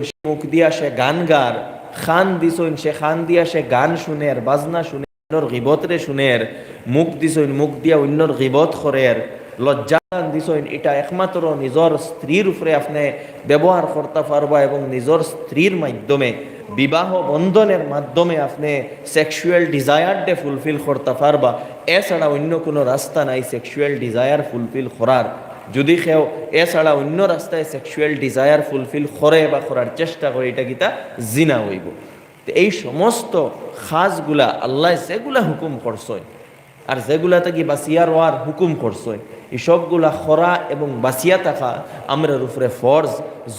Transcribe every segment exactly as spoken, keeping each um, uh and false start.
মুখ দিয়া সে গান গার, কান দিছইন, সে কান দিয়া সে গান শুনের, বাজনা শুনের, অন্যর গিবতরে শুনের, মুখ দিছইন, মুখ দিয়া অন্যর গিবত করের, লজ্জা দিছইন, ইটা একমাত্র নিজর স্ত্রীর উপরে আপনে ব্যবহার করতা পারবা এবং নিজর স্ত্রীর মাধ্যমে, বিবাহ বন্ধনের মাধ্যমে আপনে sexual desire ডে fulfill করতা পারবা। এছাড়া অন্য কোনো রাস্তা নাই sexual desire fulfill করার। যদি কেউ এছাড়া অন্য রাস্তায় sexual desire fulfill করে বা করার চেষ্টা করে, ইটা কিতা? জিনা অইবো। তো এই সমস্ত কাজগুলা আল্লায় যেগুলা হুকুম করছইন আর যেগুলা থাকি বাঁচিয়া রওয়ার হুকুম করছইন, এই সবগুলা করা এবং বাঁচিয়া থাকা আমরার উপরে ফরজ,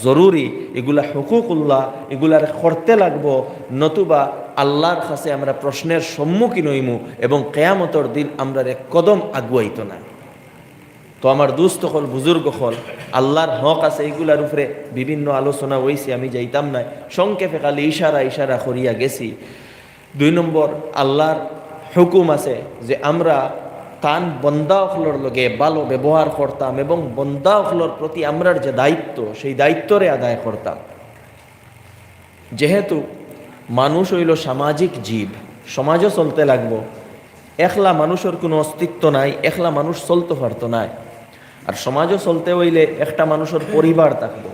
জরুরি। এগুলা হুকুকুল্লাহ, এগুলারে করতে লাগবো, নতুবা আল্লাহর কাছে আমরা প্রশ্নের সম্মুখীন অইমু এবং কিয়ামতর দিন আমরারে কদম আগুয়াইতো না। তো আমার দোস্ত অকল, বুজুর্গ অকল, আল্লাহর হক আছে, এইগুলার উপরে বিভিন্ন আলোচনা অইছে, আমি যাইতাম নায়, সংক্ষেপে খালি ইশারা ইশারা করিয়া গেছি। দুই নম্বর, আল্লাহর হুকুম আছে যে আমরা তান বন্দা অকলর লগে ভালো ব্যবহার করতাম এবং বন্দা অকলর প্রতি আমরার যে দায়িত্ব, সেই দায়িত্বরে আদায় করতাম। যেহেতু মানুষ অইলো সামাজিক জীব, সমাজও চলতে লাগবো। একলা মানুষর কোনো অস্তিত্ব নাই, একলা মানুষ চলতে পারতো নায়। আর সমাজও চলতে অইলে একটা মানুষর পরিবার থাকবো,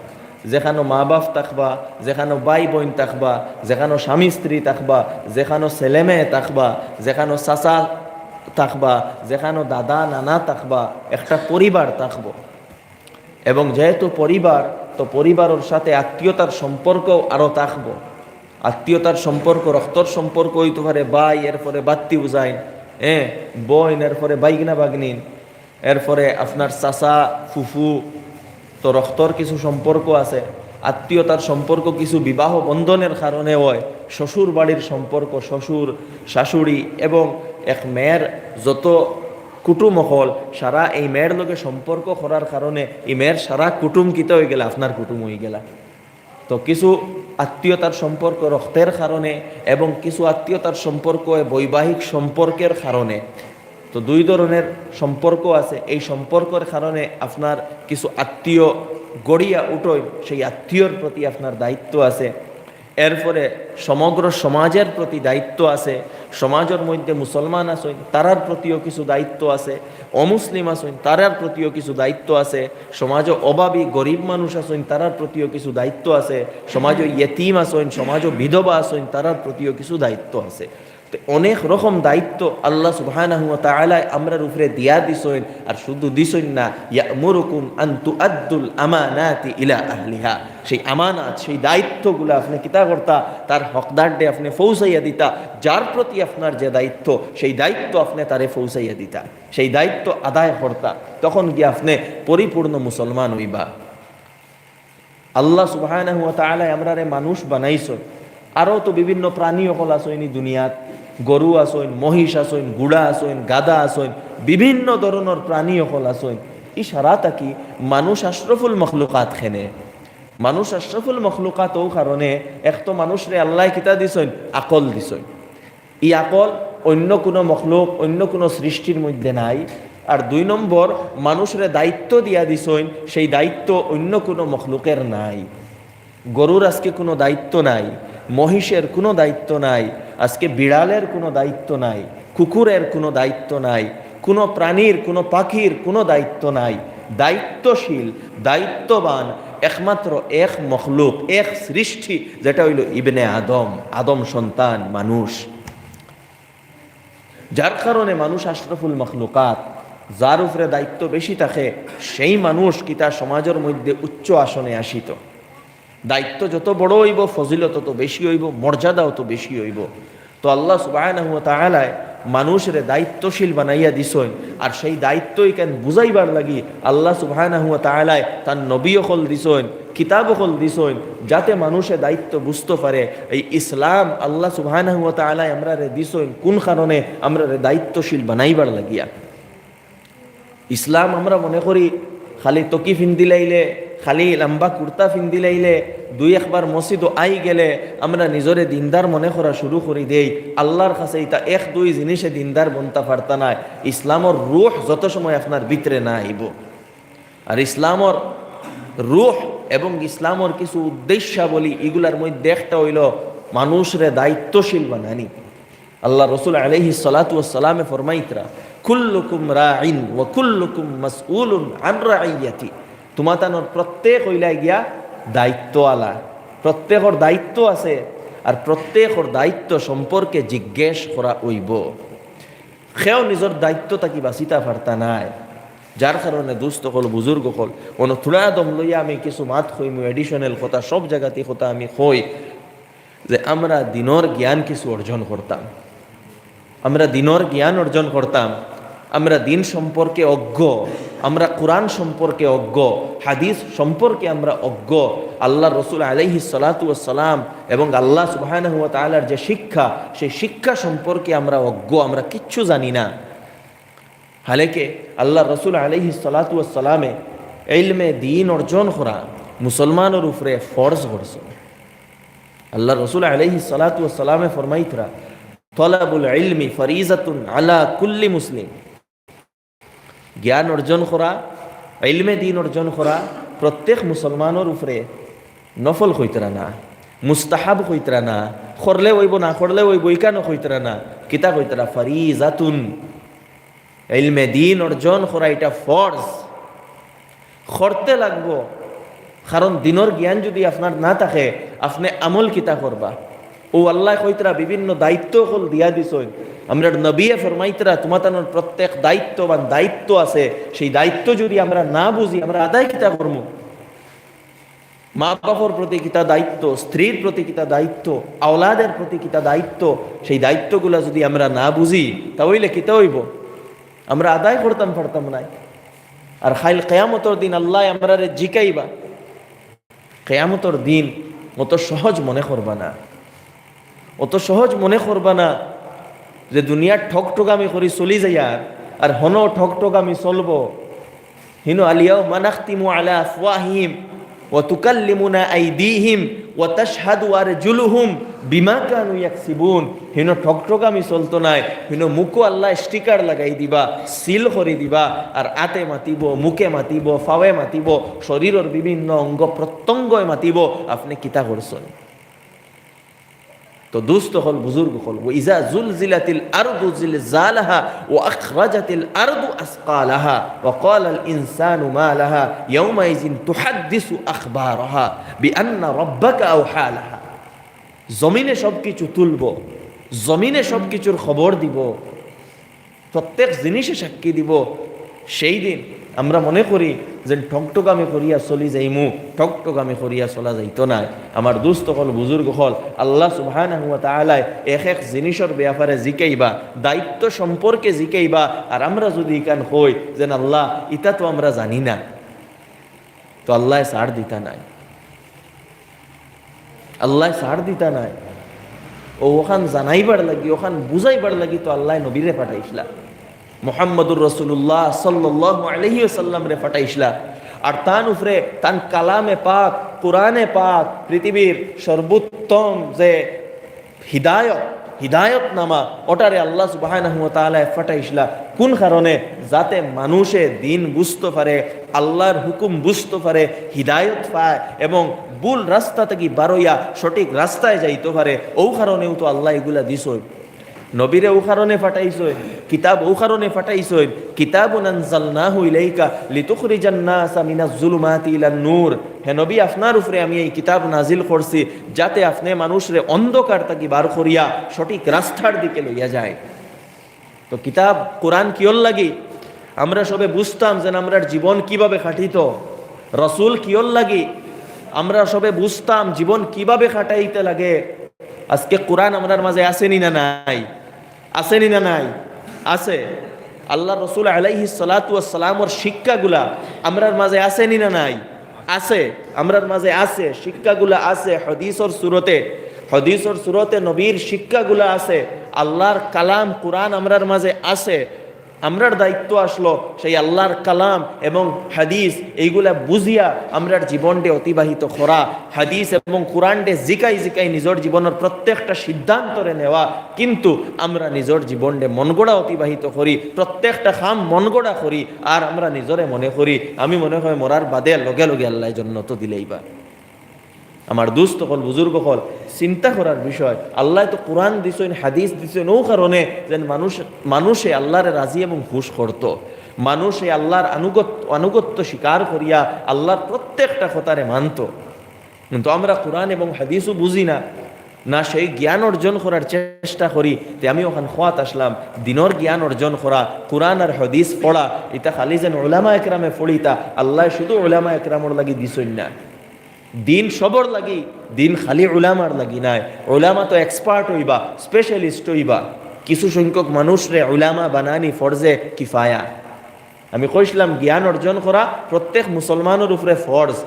যেখানো মা বাপ থাকবা, যেখানো ভাই বইন থাকবা, যেখানো স্বামী স্ত্রী থাকবা, যেখানো ছেলে মেয়ে থাকবা, যেখানো চাচা থাকবা, যেখানো দাদা নানা থাকবা, একটা পরিবার থাকবো। এবং যেহেতু পরিবার, তো পরিবারর সাথে আত্মীয়তার সম্পর্ক আরও থাকবো। আত্মীয়তার সম্পর্ক, রক্তর সম্পর্ক অইতো পারে ভাই, এরপরে বাত্তি উজাইন, হ্যাঁ, বইন, এরপরে বাইগনা বাগনিন, এরপরে আপনার চাচা ফুফু, তো রক্তর কিছু সম্পর্ক আছে। আত্মীয়তার সম্পর্ক কিছু বিবাহ বন্ধনের কারণে হয়, শ্বশুর বাড়ির সম্পর্ক, শ্বশুর, শাশুড়ি এবং এক মেয়ের যত কুটুম অকল, সারা এই মেয়ের লগে সম্পর্ক করার কারণে এই মেয়ের সারা কুটুম কিতা অইগেলা? আপনার কুটুম অইগেলা। তো কিছু আত্মীয়তার সম্পর্ক রক্তের কারণে এবং কিছু আত্মীয়তার সম্পর্ক হয় বৈবাহিক সম্পর্কের কারণে। তো দুই ধরনের সম্পর্ক আছে। এই সম্পর্কের কারণে আপনার কিছু আত্মীয় গড়িয়া উঠইন, সেই আত্মীয়র প্রতি আপনার দায়িত্ব আছে। এরপরে সমগ্র সমাজের প্রতি দায়িত্ব আছে। সমাজর মধ্যে মুসলমান আছইন, তারার প্রতিও কিছু দায়িত্ব আছে। অমুসলিম আছইন, তারার প্রতিও কিছু দায়িত্ব আছে। সমাজো অভাবী গরিব মানুষ আছইন, তারার প্রতিও কিছু দায়িত্ব আছে। সমাজো ইয়েতিম আছইন, সমাজো বিধবা আছইন, তারার প্রতিও কিছু দায়িত্ব আছে। তো অনেক রকম দায়িত্ব আল্লাহ সুবহানাহু ওয়া তাআলায় আমরার উপরে দিয়া দিছইন, আর শুধু দিছইন না, ইয়ামুরুকুম আন তুআদ্দুল আমানাতি ইলা আহলিহা, সেই আমানাত, সেই দায়িত্বগুলা আপনে কিতা করতা? তার হকদাররে আপনে পৌঁছাইয়া দিতা। যার প্রতি আপনার যে দায়িত্ব, সেই দায়িত্ব আপনে তারে পৌঁছাইয়া দিতা, সেই দায়িত্ব আদায় করতা, তখন গিয়া আপনে পরিপূর্ণ মুসলমান অইবা। আল্লাহ সুবহানাহু ওয়া তাআলায় আমরারে মানুষ বানাইছইন। আরও তো বিভিন্ন প্রাণী অকল আছইন ই দুনিয়াত, গরু আছইন, মহিষ আছইন, ঘুড়া আছইন, গাধা আছইন, বিভিন্ন ধরনর প্রাণী অকল আছইন। ই সারা থাকি মানুষ আশরাফুল মখলুকাত কেনে? মানুষ আশরাফুল মখলুকাত অউ কারণে, এক তো মানুষরে আল্লায় কিতা দিছইন? আকল দিছইন। ই আকল অন্য কুনু মখলুক, অন্য কুনু সৃষ্টির মধ্যে নাই। আর দুই নম্বর, মানুষরে দায়িত্ব দিয়া দিছইন, সেই দায়িত্ব অন্য কুনু মখলুকের নাই। গরুর আজকে কুনু দায়িত্ব নাই, মহিষের কুনু দায়িত্ব নাই, আজকে বিড়ালের কুনু দায়িত্ব নাই, কুকুরের কুনু দায়িত্ব নাই, কুনু প্রাণীর, কুনু পাখির কুনু দায়িত্ব নাই। দায়িত্বশীল, দায়িত্ববান একমাত্র এক মখলুক, এক সৃষ্টি, যেটা অইলো ইবনে আদম, আদম সন্তান মানুষ। যার কারণে মানুষ আশরাফুল মখলুকাত, যার উপরে দায়িত্ব বেশি থাকে, সেই মানুষ কিতা সমাজর মধ্যে উচ্চ আসনে আসিত। দায়িত্ব যত বড় অইবো, ফজিলত তত বেশি অইবো, মর্যাদাও তত বেশি অইবো। তো আল্লাহ সুবহানাহু ওয়া তাআলায় মানুষরে দায়িত্বশীল বানাইয়া দিছইন, আর সেই দায়িত্ব ইখান বুঝাইবার লাগি আল্লাহ সুবহানাহু ওয়া তাআলায় তান নবী অকল দিছইন, কিতাব অকল দিছইন, যাতে মানুষে দায়িত্ব বুঝতো পারে। এই ইসলাম আল্লাহ সুবহানাহু ওয়া তাআলায় আমরারে দিছইন কুন কারণে? আমরারে দায়িত্বশীল বানাইবার লাগিয়া। ইসলাম আমরা মনে করি খালি টুপি ফিন্দিলাইলে, খালি লাম্বা কুর্তা ফিন্দিলাইলে, দুই একবার মসজিদো আই গেলে আমরা নিজরে দিনদার মনে করা শুরু করি দেই। আল্লাহর কাছে ইতা এক দুই জিনিসে দিনদার বনতা পারতা নায়। ইসলামর রুহ যত সময় আপনার ভিতরে না আইবো, আর ইসলামর রুহ এবং ইসলামর কিছু উদ্দেশ্যাবলী, ইগুলার মধ্যে একটা অইলো মানুষরে দায়িত্বশীল বানানি। আল্লাহ রসুল আলাইহিস সালাতু ওয়াস সালামে ফরমাইতরা, "কুল্লুকুম রাইন ওয়া কুল্লুকুম মাসউলুন আন রাইয়াতি।" তুমাতানোর প্রত্যেক অইলা গিয়া দায়িত্বআলা, প্রত্যেকর দায়িত্ব আছে, আর প্রত্যেকর দায়িত্ব সম্পর্কে জিজ্ঞেস করা অইবো। কেউ নিজর দায়িত্ব থাকি বাঁচিতা পারতা নায়। যার কারণে দুস্ত অকল, বুজুর্গ অকল, অনো থুড়া দম লইয়া আমি কিছু মাত কইমু, additional কথা, সব জাগাতে কথা আমি কই যে আমরা দিনর জ্ঞান কিছু অর্জন করতাম, আমরা দিনর জ্ঞান অর্জন করতাম, আমরা দিন সম্পর্কে অজ্ঞ, আমরা কোরআন সম্পর্কে অজ্ঞ, হাদিস সম্পর্কে আমরা অজ্ঞ। আল্লাহ রসুল আলাইহিস সালাতু ওয়াস সালাম এবং আল্লাহ সুবহানাহু ওয়া তাআলার যে শিক্ষা, সেই শিক্ষা সম্পর্কে আমরা অজ্ঞ, আমরা কিচ্ছু জানি না। হালাকে আল্লাহ রসুল আলাইহিস সালাতু ওয়াস সালামে ইলমে দিন অর্জন করা মুসলমানর উপরে ফরজ করছে। আল্লাহ রসুল আলাইহিস সালাতু ওয়াস সালামে ফরমাইতরা, "তলাবুল ইলমি ফারিজাতুন আলা কুল্লি মুসলিম।" জ্ঞান অর্জন করা, ইলমে দিন অর্জন করা প্রত্যেক মুসলমানর উপরে নফল কইতরা না, মুস্তাহাব কইতরা না, করলে অইবো না করলে অইবো, ইখানও কইতরা না, কিতা কইতরা? ফারিজাতুন। ইলমে দিন অর্জন করা ইটা ফরজ, করতে লাগবো। কারণ দিনর জ্ঞান যুদি আপনার না থাকে, আপনে আমল কিতা করবা? অউ আল্লায় কইতরা বিভিন্ন দায়িত্ব অকল দিয়া দিছইন। আমরার নবিয়ে ফরমাইতরা, তুমাতানোর প্রত্যেক দায়িত্ববান দায়িত্ব আছে, সেই দায়িত্ব যুদি আমরা না বুঝি, আমরা আদায় কিতা করমু? মা বাপর প্রতি কিতা দায়িত্ব, স্ত্রীর প্রতি কিতা দায়িত্ব, আওলাদের প্রতি কিতা দায়িত্ব, সেই দায়িত্বগুলা যুদি আমরা না বুঝি, তা অইলে কিতা অইবো? আমরা আদায় করতাম পারতাম নায়। আর কাইল কিয়ামতর দিন আল্লায় আমরারে জিকাইবা। কিয়ামতর দিন অত সহজ মনে করবা না, অত সহজ মনে করবা না যে দুনিয়ার ঠকঠকামি করি চলি যাইয়ার, আর হনো ঠকঠকামি চলবো। হিনো আল ইয়াউমা নাখতিমু আলা আফওয়াহিহিম ওয়া তুকাল্লিমুনা আইদিহিম ওয়া তাশহাদু আরজুলুহুম বিমা কানু ইয়াকসিবুন। হিনো ঠকঠকামি চলতো নায়, হিনো মুখো আল্লায় sticker লাগাই দিবা, সিল করি দিবা, আর আতে মাতিবো, মুখে মাতিবো, ফাওয়ে মাতিবো, শরীরর বিভিন্ন অঙ্গ প্রত্যঙ্গয় মাতিবো, আপনে কিতা করছইন? তো দুস্ত অকল, বুজুর্গ অকল, "ওয়া ইজা জুলজিলাতিল আরদু জিলজালাহা ওয়া আখরাজাতিল আরদু আসকালাহা ওয়া ক্বালাল ইনসানু মা লাহা ইয়াউমাইজিন তুহাদ্দিসু আখবারাহা বিআন্না রাব্বাকা আওহা লাহা।" জমিনে সব কিছু তুলবো, জমিনে সব কিছুর খবর দিবো, প্রত্যেক জিনিসে সাক্ষী দিবো। সেই দিন আমরা মনে করি যে ঠকঠকামি করিয়া চলি যাইমু, ঠকঠকামি করিয়া চলা যাইতো নায়। আমার দুস্ত অকল, বুজুর্গ অকল, আল্লাহ সুবহানাহু ওয়া তাআলায় এক এক জিনিসর ব্যাপারে জিকাইবা, দায়িত্ব সম্পর্কে জিকাইবা, আর আমরা যুদি ইখান কই যে, "আল্লাহ, ইতা তো আমরা জানি না", তো আল্লায় ছাড় দিতা নায়। আল্লায় ছাড় দিতা নায়। অউ অখান জানাইবার লাগি, অখান বুঝাইবার লাগি তো আল্লায় নবীরে পাঠাইছলা, মুহাম্মাদুর রাসূলুল্লাহ সাল্লাল্লাহু আলাইহি ওয়াসাল্লামরে পাঠাইছলা। আর তান উপরে, তান কালামে পাক, কোরআনে পাক, পৃথিবীর সর্বোত্তম যে হিদায়ত, হিদায়তনামা, ওটারে আল্লাহ সুবহানাহু ওয়া তাআলায় পাঠাইছলা। কুন কারণে? যাতে মানুষে দিন বুঝতো পারে, আল্লাহর হুকুম বুঝতো পারে, হিদায়ত পায় এবং ভুল রাস্তা থাকি বারইয়া সঠিক রাস্তায় যাইতো পারে। অউ কারণেউ তো আল্লায় ইগুলা দিছইন। নবীরে অউ কারণে পাঠাইছইন, কিতাব অউ কারণে পাঠাইছইন, "কিতাবুন আনজালনাহু ইলাইকা লিতুখরিজান নাসা মিনাজ জুলুমাতি ইলান নূর।" হে নবী, আপনার উপরে আমি এই কিতাব নাজিল করছি, যাতে আপনে মানুষরে অন্ধকার থাকি বার করিয়া সঠিক রাস্তার দিকে লইয়া যায়। তো কিতাব কোরআন কিওর লাগি? আমরা সবে বুঝতাম যেন আমরার জীবন কিভাবে কাটিতো, রসুল কিওর লাগি? আমরা সবে বুঝতাম জীবন কিভাবে কাটাইতে লাগে। আজকে কোরআন আমরার মাঝে আছে নি না নাই? আছে নি না নাই? আছে। আল্লাহর রসুল আলাইহিস সালাতু ওয়াস সালামর শিক্ষাগুলা আমরার মাঝে আছে নি না নাই? আছে, আমরার মাঝে আছে, শিক্ষাগুলা আছে হাদিসর সুরতে, হাদিসর সুরতে নবীর শিক্ষাগুলা আছে, আল্লাহর কালাম কোরআন আমরার মাঝে আছে। আমরার দায়িত্ব আসলো সেই আল্লাহর কালাম এবং হাদিস এইগুলা বুঝিয়া আমরার জীবনটা অতিবাহিত করা। হাদিস এবং কোরআনটা জিকাই জিকাই নিজর জীবনের প্রত্যেকটা সিদ্ধান্তরে নেওয়া। কিন্তু আমরা নিজর জীবনটা মনগড়া অতিবাহিত করি, প্রত্যেকটা কাম মনগড়া করি, আর আমরা নিজরে মনে করি, আমি মনে হয় মরার বাদে লগে লগে আল্লাহ জন্নত দিলেইবা। আমার দোস্ত অকল, বুজুর্গ অকল, চিন্তা করার বিষয়। আল্লাহ তো কোরআন দিছইন, হাদিস দিছইন, ও কারণে যেন মানুষ, মানুষে আল্লাহরে রাজি এবং খুশ করত, মানুষে আল্লাহর আনুগত-, আনুগত্য স্বীকার করিয়া আল্লাহর প্রত্যেকটা কথারে মানত। কিন্তু আমরা কোরআন এবং হাদিসও বুঝি না, না সেই জ্ঞান অর্জন করার চেষ্টা করি। তে আমি ওখান খোয়াত আসলাম, দিনর জ্ঞান অর্জন করা, কোরআন আর হাদিস পড়া, এটা খালি যেন উলামা একরামে পড়িতা, আল্লাহ শুধু উলামা একরামর লাগি দিছইন না। দিন সবর লাগি, দিন খালি উলামার লাগি নায়। উলামা তো এক্সপার্ট হইবা, স্পেশালিস্ট হইবা। কিছু সংখ্যক মানুষরে উলামা বানানি ফরজে কিফায়া। আমি কইছিলাম, জ্ঞান অর্জন করা প্রত্যেক মুসলমানের উপরে ফরজ।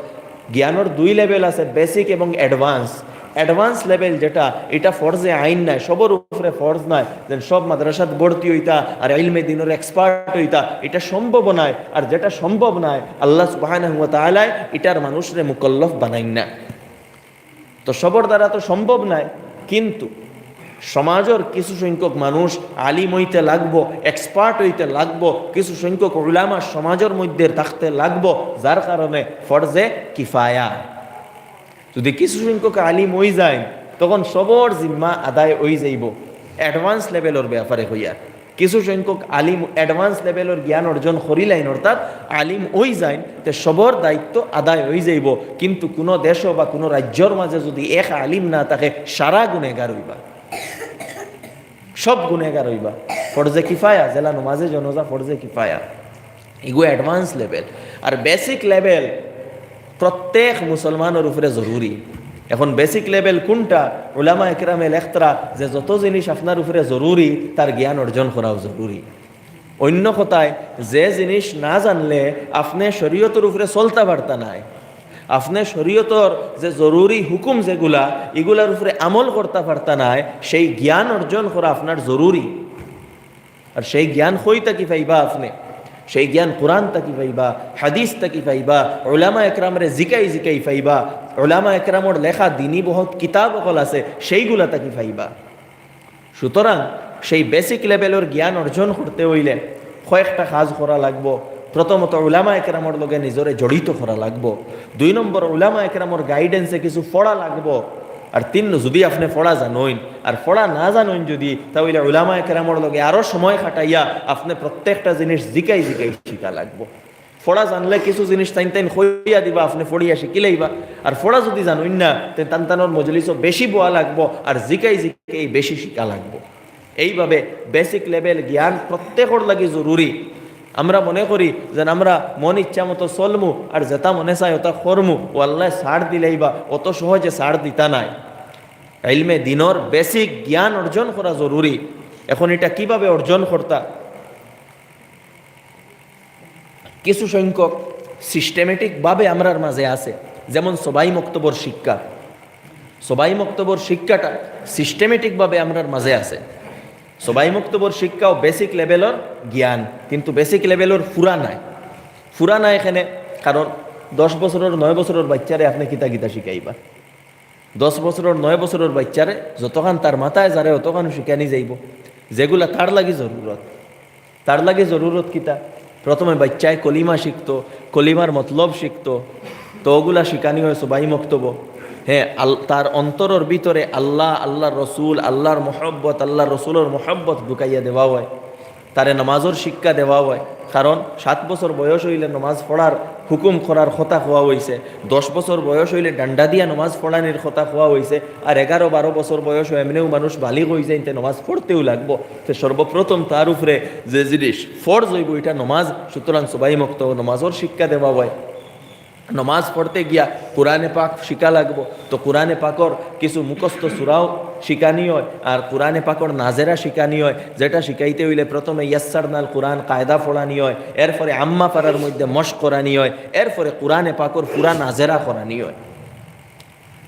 জ্ঞানর দুই লেভেল আছে, বেসিক এবং অ্যাডভান্স। অ্যাডভান্স লেভেল যেটা, এটা ফরজে আইন নায়, সবর উপরে ফরজ নায়। যেন সব মাদ্রাসাত ভর্তি হইতা আর ইলমে দিনর এক্সপার্ট হইতা, এটা সম্ভব নায়। আর যেটা সম্ভব নায়, আল্লাহ সুবহানাহু ওয়া তাআলায় এটার মানুষরে মুকল্লফ বানাইন না। তো সবর দ্বারা তো সম্ভব নায়, কিন্তু সমাজর কিছু সংখ্যক মানুষ আলিম হইতে লাগবো, এক্সপার্ট হইতে লাগবো, কিছু সংখ্যক উলামা সমাজর মধ্যে থাকতে লাগবো, যার কারণে ফরজে কিফায়া। যদি কিছু সংখ্যক আলিম হই যায়, তখন সবর জিম্মা আদায় হই যাইব। অ্যাডভান্স লেভেলর ব্যাপারে হইয়া কিছু সংখ্যক আলিম অ্যাডভান্স লেভেলর জ্ঞান অর্জন করিলাইন, অর্থাৎ আলিম হই যায়, তে সবর দায়িত্ব আদায় হই যাইব। কিন্তু কোনো দেশ বা কোনো রাজ্যর মাঝে যদি এক আলিম না থাকে, সারা গুনেগার হইবা, সব গুনেগার হইবা। ফরজে কিফায়া, যেলা নমাজে জনাজা ফরজে কিফায়া, এগু অ্যাডভান্স লেভেল। আর বেসিক লেভেল প্রত্যেক মুসলমানের উপরে জরুরি। এখন বেসিক লেভেল কোনটা? উলামা একরামে লেখতরা যে যত জিনিস আপনার উপরে জরুরি, তার জ্ঞান অর্জন করাও জরুরি। অন্য কথায়, যে জিনিস না জানলে আপনি শরীয়তর উপরে চলতে পারতা নায়, আপনি শরীয়তর যে জরুরি হুকুম যেগুলা, এগুলার উপরে আমল করতে পারতা নায়, সেই জ্ঞান অর্জন করা আপনার জরুরি। আর সেই জ্ঞান কই থাকি পাইবা আপনি? সেই জ্ঞান কোরআন থাকি পাইবা, হাদিস থাকি পাইবা, উলামা একরামরে জিকাই জিকাই পাইবা, উলামা একরামর লেখা দিনী বহুত কিতাব অকল আছে, সেইগুলা থাকি পাইবা। সুতরাং সেই বেসিক লেভেলর জ্ঞান অর্জন করতে হইলে কয়েকটা কাজ করা লাগবো। প্রথমত উলামা একরামর লগে নিজরে জড়িত করা লাগবো। দুই নম্বর, উলামা একরামর গাইডেন্সে কিছু পড়া লাগবো। আর তিন, যদি আপনি পড়া জানইন, আর পড়া না জানইন যদি, তাহলে উলামা একরামর লগে আরো সময় কাটাইয়া আপনি প্রত্যেকটা জিনিস জিকাই জিকাই শিখা লাগবো। পড়া জানলে কিছু জিনিস তাইন তাইন কইয়া দিবা, আপনি পড়িয়া শিখিলাইবা। আর পড়া যদি জানইন না, তে তান তানর মজলিসও বেশি বওয়া লাগবো, আর জিকাই জিকাই বেশি শিখা লাগবো। এইভাবে বেসিক লেভেল জ্ঞান প্রত্যেকর লাগি জরুরি। আমরা মনে করি যেন আমরা মন ইচ্ছা মতো চলমু আর যেটা মনে চায় ওটা করমু, ও আল্লাহ ছাড় দিলাইবা, অত সহজে ছাড় দিতা নায়। ইলমে দিনর বেসিক জ্ঞান অর্জন করা জরুরি। এখন এটা কিভাবে অর্জন করতা? কিছু সংখ্যক সিস্টেমেটিকভাবে আমরার মাঝে আছে, যেমন সবাই মক্তবর শিক্ষা। সবাই মক্তবর শিক্ষাটা সিস্টেমেটিকভাবে আমরার মাঝে আছে। সবাই মক্তবর শিক্ষাও বেসিক লেভেলর জ্ঞান, কিন্তু বেসিক লেভেলর পুরা নাই। পুরা নাই এখানে, কারণ দশ বছরর, নয় বছরর বাচ্চারে আপনি কিতা কিতা শিখাইবা? দশ বছরর, নয় বছরর বাচ্চারে যতখান তার মাথায় যারে অতখান শিখানি যাইব, যেগুলা তার লাগি জরুরত। তার লাগি জরুরত কিতা? প্রথমে বাচ্চায় কলিমা শিখতো, কলিমার মতলব শিখতো, তো ওগুলা শিখানি হয় সবাই মক্তব। হ্যাঁ, আল-, তার অন্তরর ভিতরে আল্লাহ, আল্লাহর রসুল, আল্লাহর মহব্বত, আল্লাহর রসুলর মহব্বত ঢুকাইয়া দেওয়া হয়। তারে নামাজর শিক্ষা দেওয়া হয়, কারণ সাত বছর বয়স হইলে নামাজ পড়ার হুকুম করার কথা কওয়া হইছে, দশ বছর বয়স হইলে ডান্ডা দিয়া নামাজ পড়ানির কথা কওয়া হইছে, আর এগারো বারো বছর বয়স হয় এমনিও মানুষ বালিগ হই যায়, তে নামাজ পড়তেও লাগবো। তে সর্বপ্রথম তার উপরে যে জিনিস ফরজ হইব, এটা নামাজ। সুতরাং সবাই মক্তব নামাজর শিক্ষা দেওয়া হয়। নামাজ পড়তে গিয়া কোরআনে পাক শিখা লাগবো, তো কোরআনে পাকর কিছু মুখস্থ সূরাও শিখানি হয়, আর কোরআনে পাকর নাজেরা শিখানি হয়, যেটা শিখাইতে হইলে প্রথমে ইয়াসসারনাল কোরআন কায়দা পড়ানি হয়, এরপরে আম্মা পারার মধ্যে মশক করানি হয়, এরপরে কোরআনে পাকর পুরা নাজেরা করানি হয়।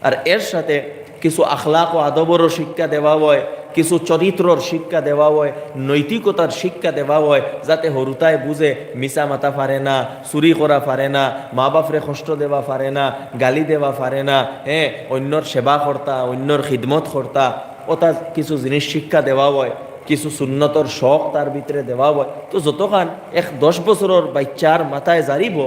আর এর সাথে কিছু আখলাক ও আদবরও শিক্ষা দেওয়া হয়, কিছু চরিত্রর শিক্ষা দেওয়া অয়, নৈতিকতার শিক্ষা দেওয়া অয়, যাতে হুরুতায় বুঝে মিছা মাতা পারে না, চুরি করা পারে না, মা বাপরে কষ্ট দেওয়া পারে না, গালি দেওয়া পারে না, হ্যাঁ, অইন্যর সেবা করতা, অইন্যর খিদমত করতা, অতা কিছু জিনিস শিক্ষা দেওয়া অয়, কিছু সুন্নতর শখ তার ভিতরে দেওয়া অয়। তো যতখান এক দশ বছরর বাইচ্চার মাথায় জারিবো,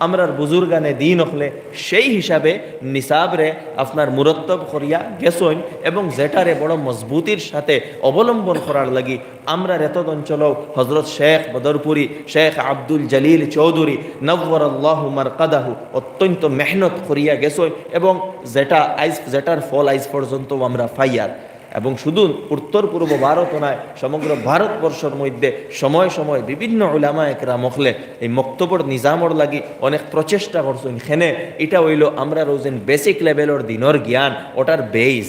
আমরার বুজুর্গানে দিন অকলে সেই হিসাবে নিসাবরে আপনার মুরত্তব করিয়া গেছইন এবং যেটারে বড় মজবুতির সাথে অবলম্বন করার লাগি আমরার এতদ অঞ্চলও হজরত শেখ বদরপুরি, শেখ আব্দুল জলিল চৌধুরী নব্বরাল্লাহু মারকাদাহু অত্যন্ত মেহনত করিয়া গেছইন এবং যেটা আইজ, যেটার ফল আইজ পর্যন্ত আমরা পাইয়ার। এবং শুধু উত্তর পূর্ব ভারত নায়, সমগ্র ভারতবর্ষর মধ্যে সময় সময় বিভিন্ন উলামা একরাম অকলে এই মক্তবর নিজামর লাগি অনেক প্রচেষ্টা করছইন। খেনে ইটা অইলো আমরার অউ যেন বেসিক লেভেলর দিনর জ্ঞান, ওটার বেইজ।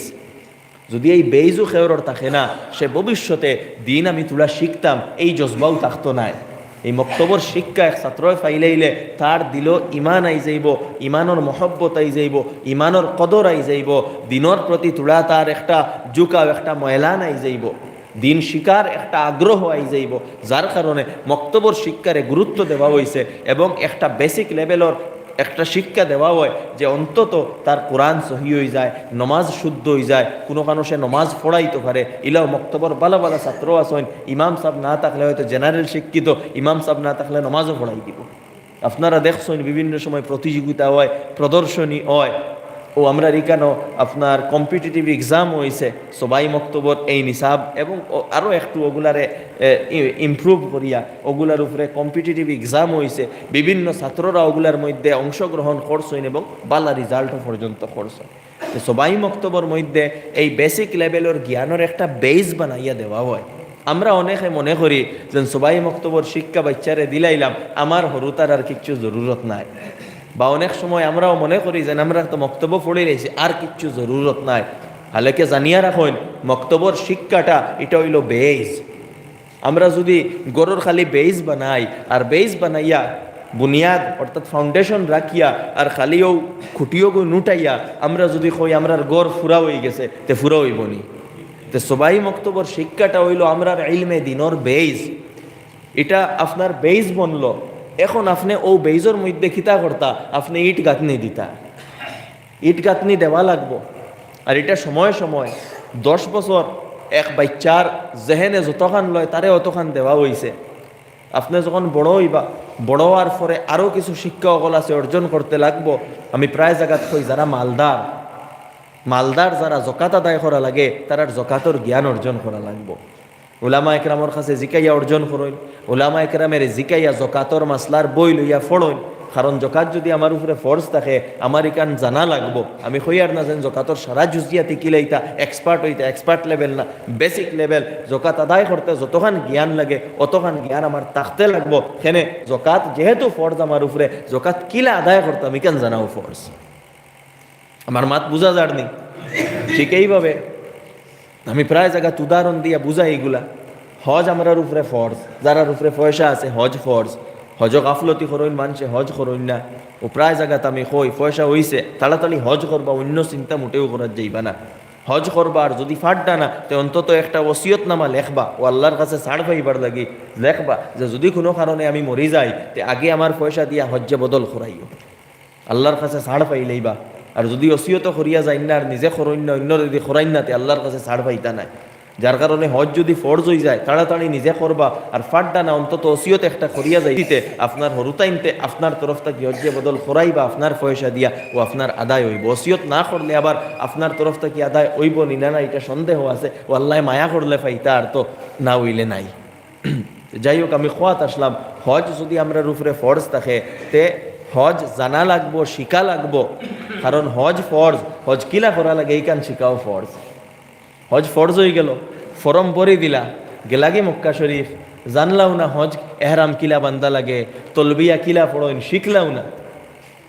যদি এই বেইজও খেউরর থাকে না, সে ভবিষ্যতে দিন আমি থুড়া শিখতাম, এই জজবাও থাকতো নায়। এই মক্তবর শিক্ষা এক ছাত্রয় পাইলাইলে তার দিলো ইমান আই যাইবো, ইমানর মহব্বত আই যাইবো, ইমানর কদর আই যাইবো, দিনর প্রতি থুড়া তার একটা ঝুঁকাও, একটা ময়লান আই যাইবো, দিন শিখার একটা আগ্রহ আই যাইবো, যার কারণে মক্তবর শিক্ষারে গুরুত্ব দেওয়া অইছে এবং একটা বেসিক লেভেলর একটা শিক্ষা দেওয়া অয় যে অন্তত তার কোরআন সহি অই যায়, নমাজ শুদ্ধ অই যায়, কুনুখানো সে নমাজ পড়াইতো পারে। ইলাও মক্তবর বালা বালা ছাত্র আছইন, ইমাম সাব না থাকলে হয়তো জেনারেল শিক্ষিত, ইমাম সাব না থাকলে নমাজও পড়াই দিবো। আপনারা দেখছইন বিভিন্ন সময় প্রতিযোগিতা অয়, প্রদর্শনী অয়, ও আমরার ইকানো আপনার কম্পিটিটিভ এক্সাম অইছে, সবাই মক্তবর এই নিসাব এবং ও-, আরও একটু ওগুলারে, এ, ই-, ইমপ্রুভ করিয়া ওগুলার উপরে কম্পিটিটিভ এক্সাম অইছে, বিভিন্ন ছাত্ররা ওগুলার মধ্যে অংশগ্রহণ করছইন এবং বালা রেজাল্টও পর্যন্ত করছইন। তো সবাই মক্তবর মধ্যে এই বেসিক লেভেলর জ্ঞানর একটা বেইজ বানাইয়া দেওয়া অয়। আমরা অনেকে মনে করি যেন সবাই মক্তবর শিক্ষা বাইচ্চারে দিলাইলাম, আমার হুরুতার আর কিচ্ছু জরুরত নাই। বা অনেক সময় আমরাও মনে করি যেন আমরা তো মক্তবও পড়িলাইছি, আর কিচ্ছু জরুরত নাই। হালাকে জানিয়া রাখইন, মক্তবর শিক্ষাটা ইটা অইলো বেইজ। আমরা যদি ঘরর খালি বেইজ বানাই, আর বেইজ বানাইয়া বুনিয়াদ অর্থাৎ ফাউন্ডেশন রাখিয়া, আর খালি অউ খুঁটিও গই নুটাইয়া আমরা যদি কই আমরার ঘর ফুরা অই গেছে, তে ফুরা অইবো নি? তে সবাই মক্তবর শিক্ষাটা অইলো আমরার ইলমে দিনর বেইজ। ইটা আপনার বেইজ বনলো, এখন আপনে অউ বেইজর মধ্যে কিতা করতা? আপনে ইট গাঁথনি দিতা। ইট গাঁথনি দেওয়া লাগবো। আর ইটা সময় সময় দশ বছর এক বাইচ্চার জেহেনে যতখান লয়, তারে অতখান দেওয়া অইছে। আপনে যখন বড় অইবা, বড় অওয়ার পরে আরও কিছু শিক্ষা অকল আছে অর্জন করতে লাগবো। আমি প্রায় জাগাত কই, যারা মালদার, মালদার যারা জকাত আদায় করা লাগে, তারার জকাতর জ্ঞান অর্জন করা লাগবো। উলামা একরামর কাছে জিকাইয়া অর্জন করইন, উলামা একরামের জিকাইয়া জকাতর মাসলার বই লইয়া পড়ইন। কারণ জকাত যদি আমার উপরে ফরজ থাকে, আমার ইখান জানা লাগবো। আমি কইয়ার না যেন জকাতর সারা জুজিয়াতি কিলাইতা, এক্সপার্ট অইতা, এক্সপার্ট লেভেল না, বেসিক লেভেল। জকাত আদায় করতে যতখান জ্ঞান লাগে, অতখান জ্ঞান আমার থাকতে লাগবো। কেনে? জকাত যেহেতু ফরজ আমার উপরে, জকাত কিলা আদায় করতাম, ইখান জানাও ফরজ। আমার মাত বুঝা যার নি? ঠিক এইভাবে আমি প্রায় জাগাত উদাহরণ দিয়া বুঝাই ইগুলা। হজ আমরার উপরে ফরজ, যারার উপরে পয়সা আছে, হজ ফরজ। হজো গাফলতি করইন মানষে, হজ করইন না। ও প্রায় জাগাত আমি কই, পয়সা অইছে, তাড়াতাড়ি হজ করবা, অইন্য চিন্তা মোটেও করার যাইবা না। হজ করবা, আর যদি পারতা না, তে অন্তত একটা ওসিয়তনামা লেখবা, ও আল্লার কাছে ছাড় পাইবার লাগি লেখবা যে যদি কুনু কারণে আমি মরি যাই, তে আগে আমার পয়সা দিয়া হজ্জে বদল করাইও। আল্লার কাছে ছাড় পাইলাইবা। আর যদি ওসিয়তও করিয়া যাইন না, আর নিজে করইন না, অইন্যরে দি করাইন না, তে আল্লার কাছে ছাড় পাইতা নায়। যার কারণে হজ যদি ফরজ অই যায়, তাড়াতাড়ি নিজে করবা, আর পারতা না, অন্তত ওসিয়ত একটা করিয়া যাইতে, আপনার হুরুতাইন্তে আপনার তরফ থাকি হজ্জে বদল করাইবা আপনার পয়সা দিয়া, ও আপনার আদায় অইবো। ওসিয়ত না করলে আবার আপনার তরফ থাকি আদায় অইবো নি না, না, ইটা সন্দেহ আছে। ও আল্লায় মায়া করলে পাইতা, আর তো না অইলে নাই। যাই হোক, আমি কওয়াত আসলাম, হজ যদি আমরার উপরে ফরজ থাকে, তে হজ জানা লাগবো, শিখা লাগবো। কারণ হজ ফরজ, হজ কিলা করা লাগে, ইখান শিখাও ফরজ। হজ ফরজ অইগেলো, ফরম ভরি দিলা, গেলাগি মক্কা শরীফ, জানলাও না হজ এহরাম কিলা বান্ধা লাগে, তলবিয়া কিলা পড়ইন, শিখলাও না।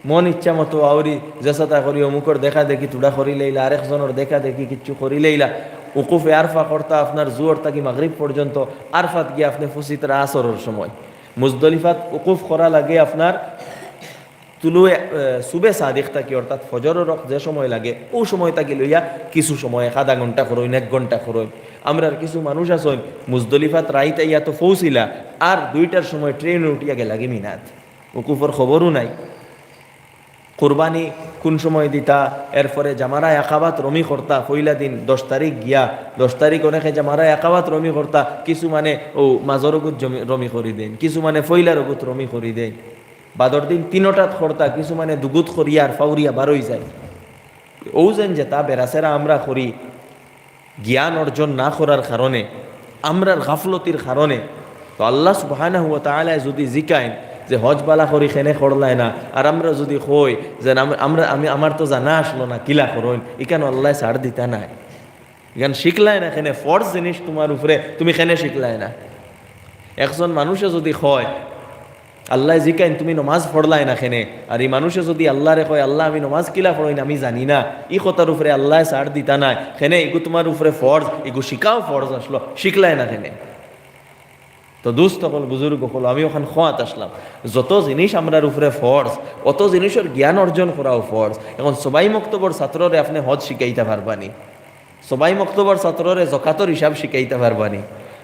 মন ইচ্ছা মতো আউরি যেসাতা করি, অমুকর দেখা দেখি থুড়া করিলাইলা, আরেকজনর দেখা দেখি কিচ্ছু করিলাইলা। উকুফে আরফা করতা আপনার জুহর থাকি মাগরিব পর্যন্ত, আরফাত গিয়া আপনে পৌঁছিতরা আসরর সময়। মুজদলিফাত উকুফ করা লাগে আপনার তুলুয়ে, আহ, সুবে সাদিক থাকি, অর্থাৎ ফজরর অক্ত যে সময় লাগে, অউ সময় থাকি লইয়া কিছু সময়, এক আধা ঘন্টা করইন, এক ঘন্টা করইন। আমরার কিছু মানুষ আছইন, মুজদলিফাত রাইত আইয়া তো পৌঁছিলা, আর দুইটার সময় ট্রেনে উঠিয়া গেলাগি মিনাত। উকুফর খবরও নাই। কুরবানি কুন সময় দিতা, এরপরে জামারায়ে আকাবাত রমি করতা, পয়লা দিন দশ তারিখ গিয়া, দশ তারিখ অনেকে জামারায়ে আকাবাত রমি করতা, কিছু মানে অউ মাজর অগুত জমি-, রমি করি দেইন, কিছু মানে পয়লার অগুত রমি করি দেইন। বাদর দিন তিনোটাত করতা, কিছু মানে দুগুত করিয়া আর ফাউরিয়া বারই যায়। অউ যেন যেতা বেড়াছেড়া আমরা করি, জ্ঞান অর্জন না করার কারণে, আমরার গাফলতির কারণে। তো আল্লাহ সুবহানাহু ওয়া তাআলায় যুদি জিকাইন যে হজ বালা করি কেনে করলায় না, আর আমরা যুদি কই যে আম-, আমরা, আমি, আমার তো জানা আছলো না, কিলা করইন, ইখানো আল্লায় ছাড় দিতা নায়। ইখান শিখলায় না কেনে, ফরজ জিনিস তুমার উপরে, তুমি কেনে শিখলায় না? একজন মানুষে যুদি কয়, আল্লায় জিকাইন, "তুমি নমাজ পড়লায় না কেনে?" আর ই মানুষে যুদি আল্লারে কয়, "আল্লাহ, আমি নমাজ কিলা পড়ইন, আমি জানি না," ই কথার উপরে আল্লায় ছাড় দিতা নায়। কেনে? ইগু তুমার উপরে ফরজ, ইগু শিখাও ফরজ আছলো, শিখলায় না কেনে? তো দোস্ত অকল, বুজুর্গ অকল, আমি অখান কওয়াত আছলাম, যত জিনিস আমরার উপরে ফরজ, অত জিনিসর জ্ঞান অর্জন করাও ফরজ। এখন সবাই মক্তবর ছাত্ররে আপনে হজ শিখাইতা পারবানি? সবাই মক্তবর ছাত্ররে জকাতর হিসাব শিখাইতা পারবানি?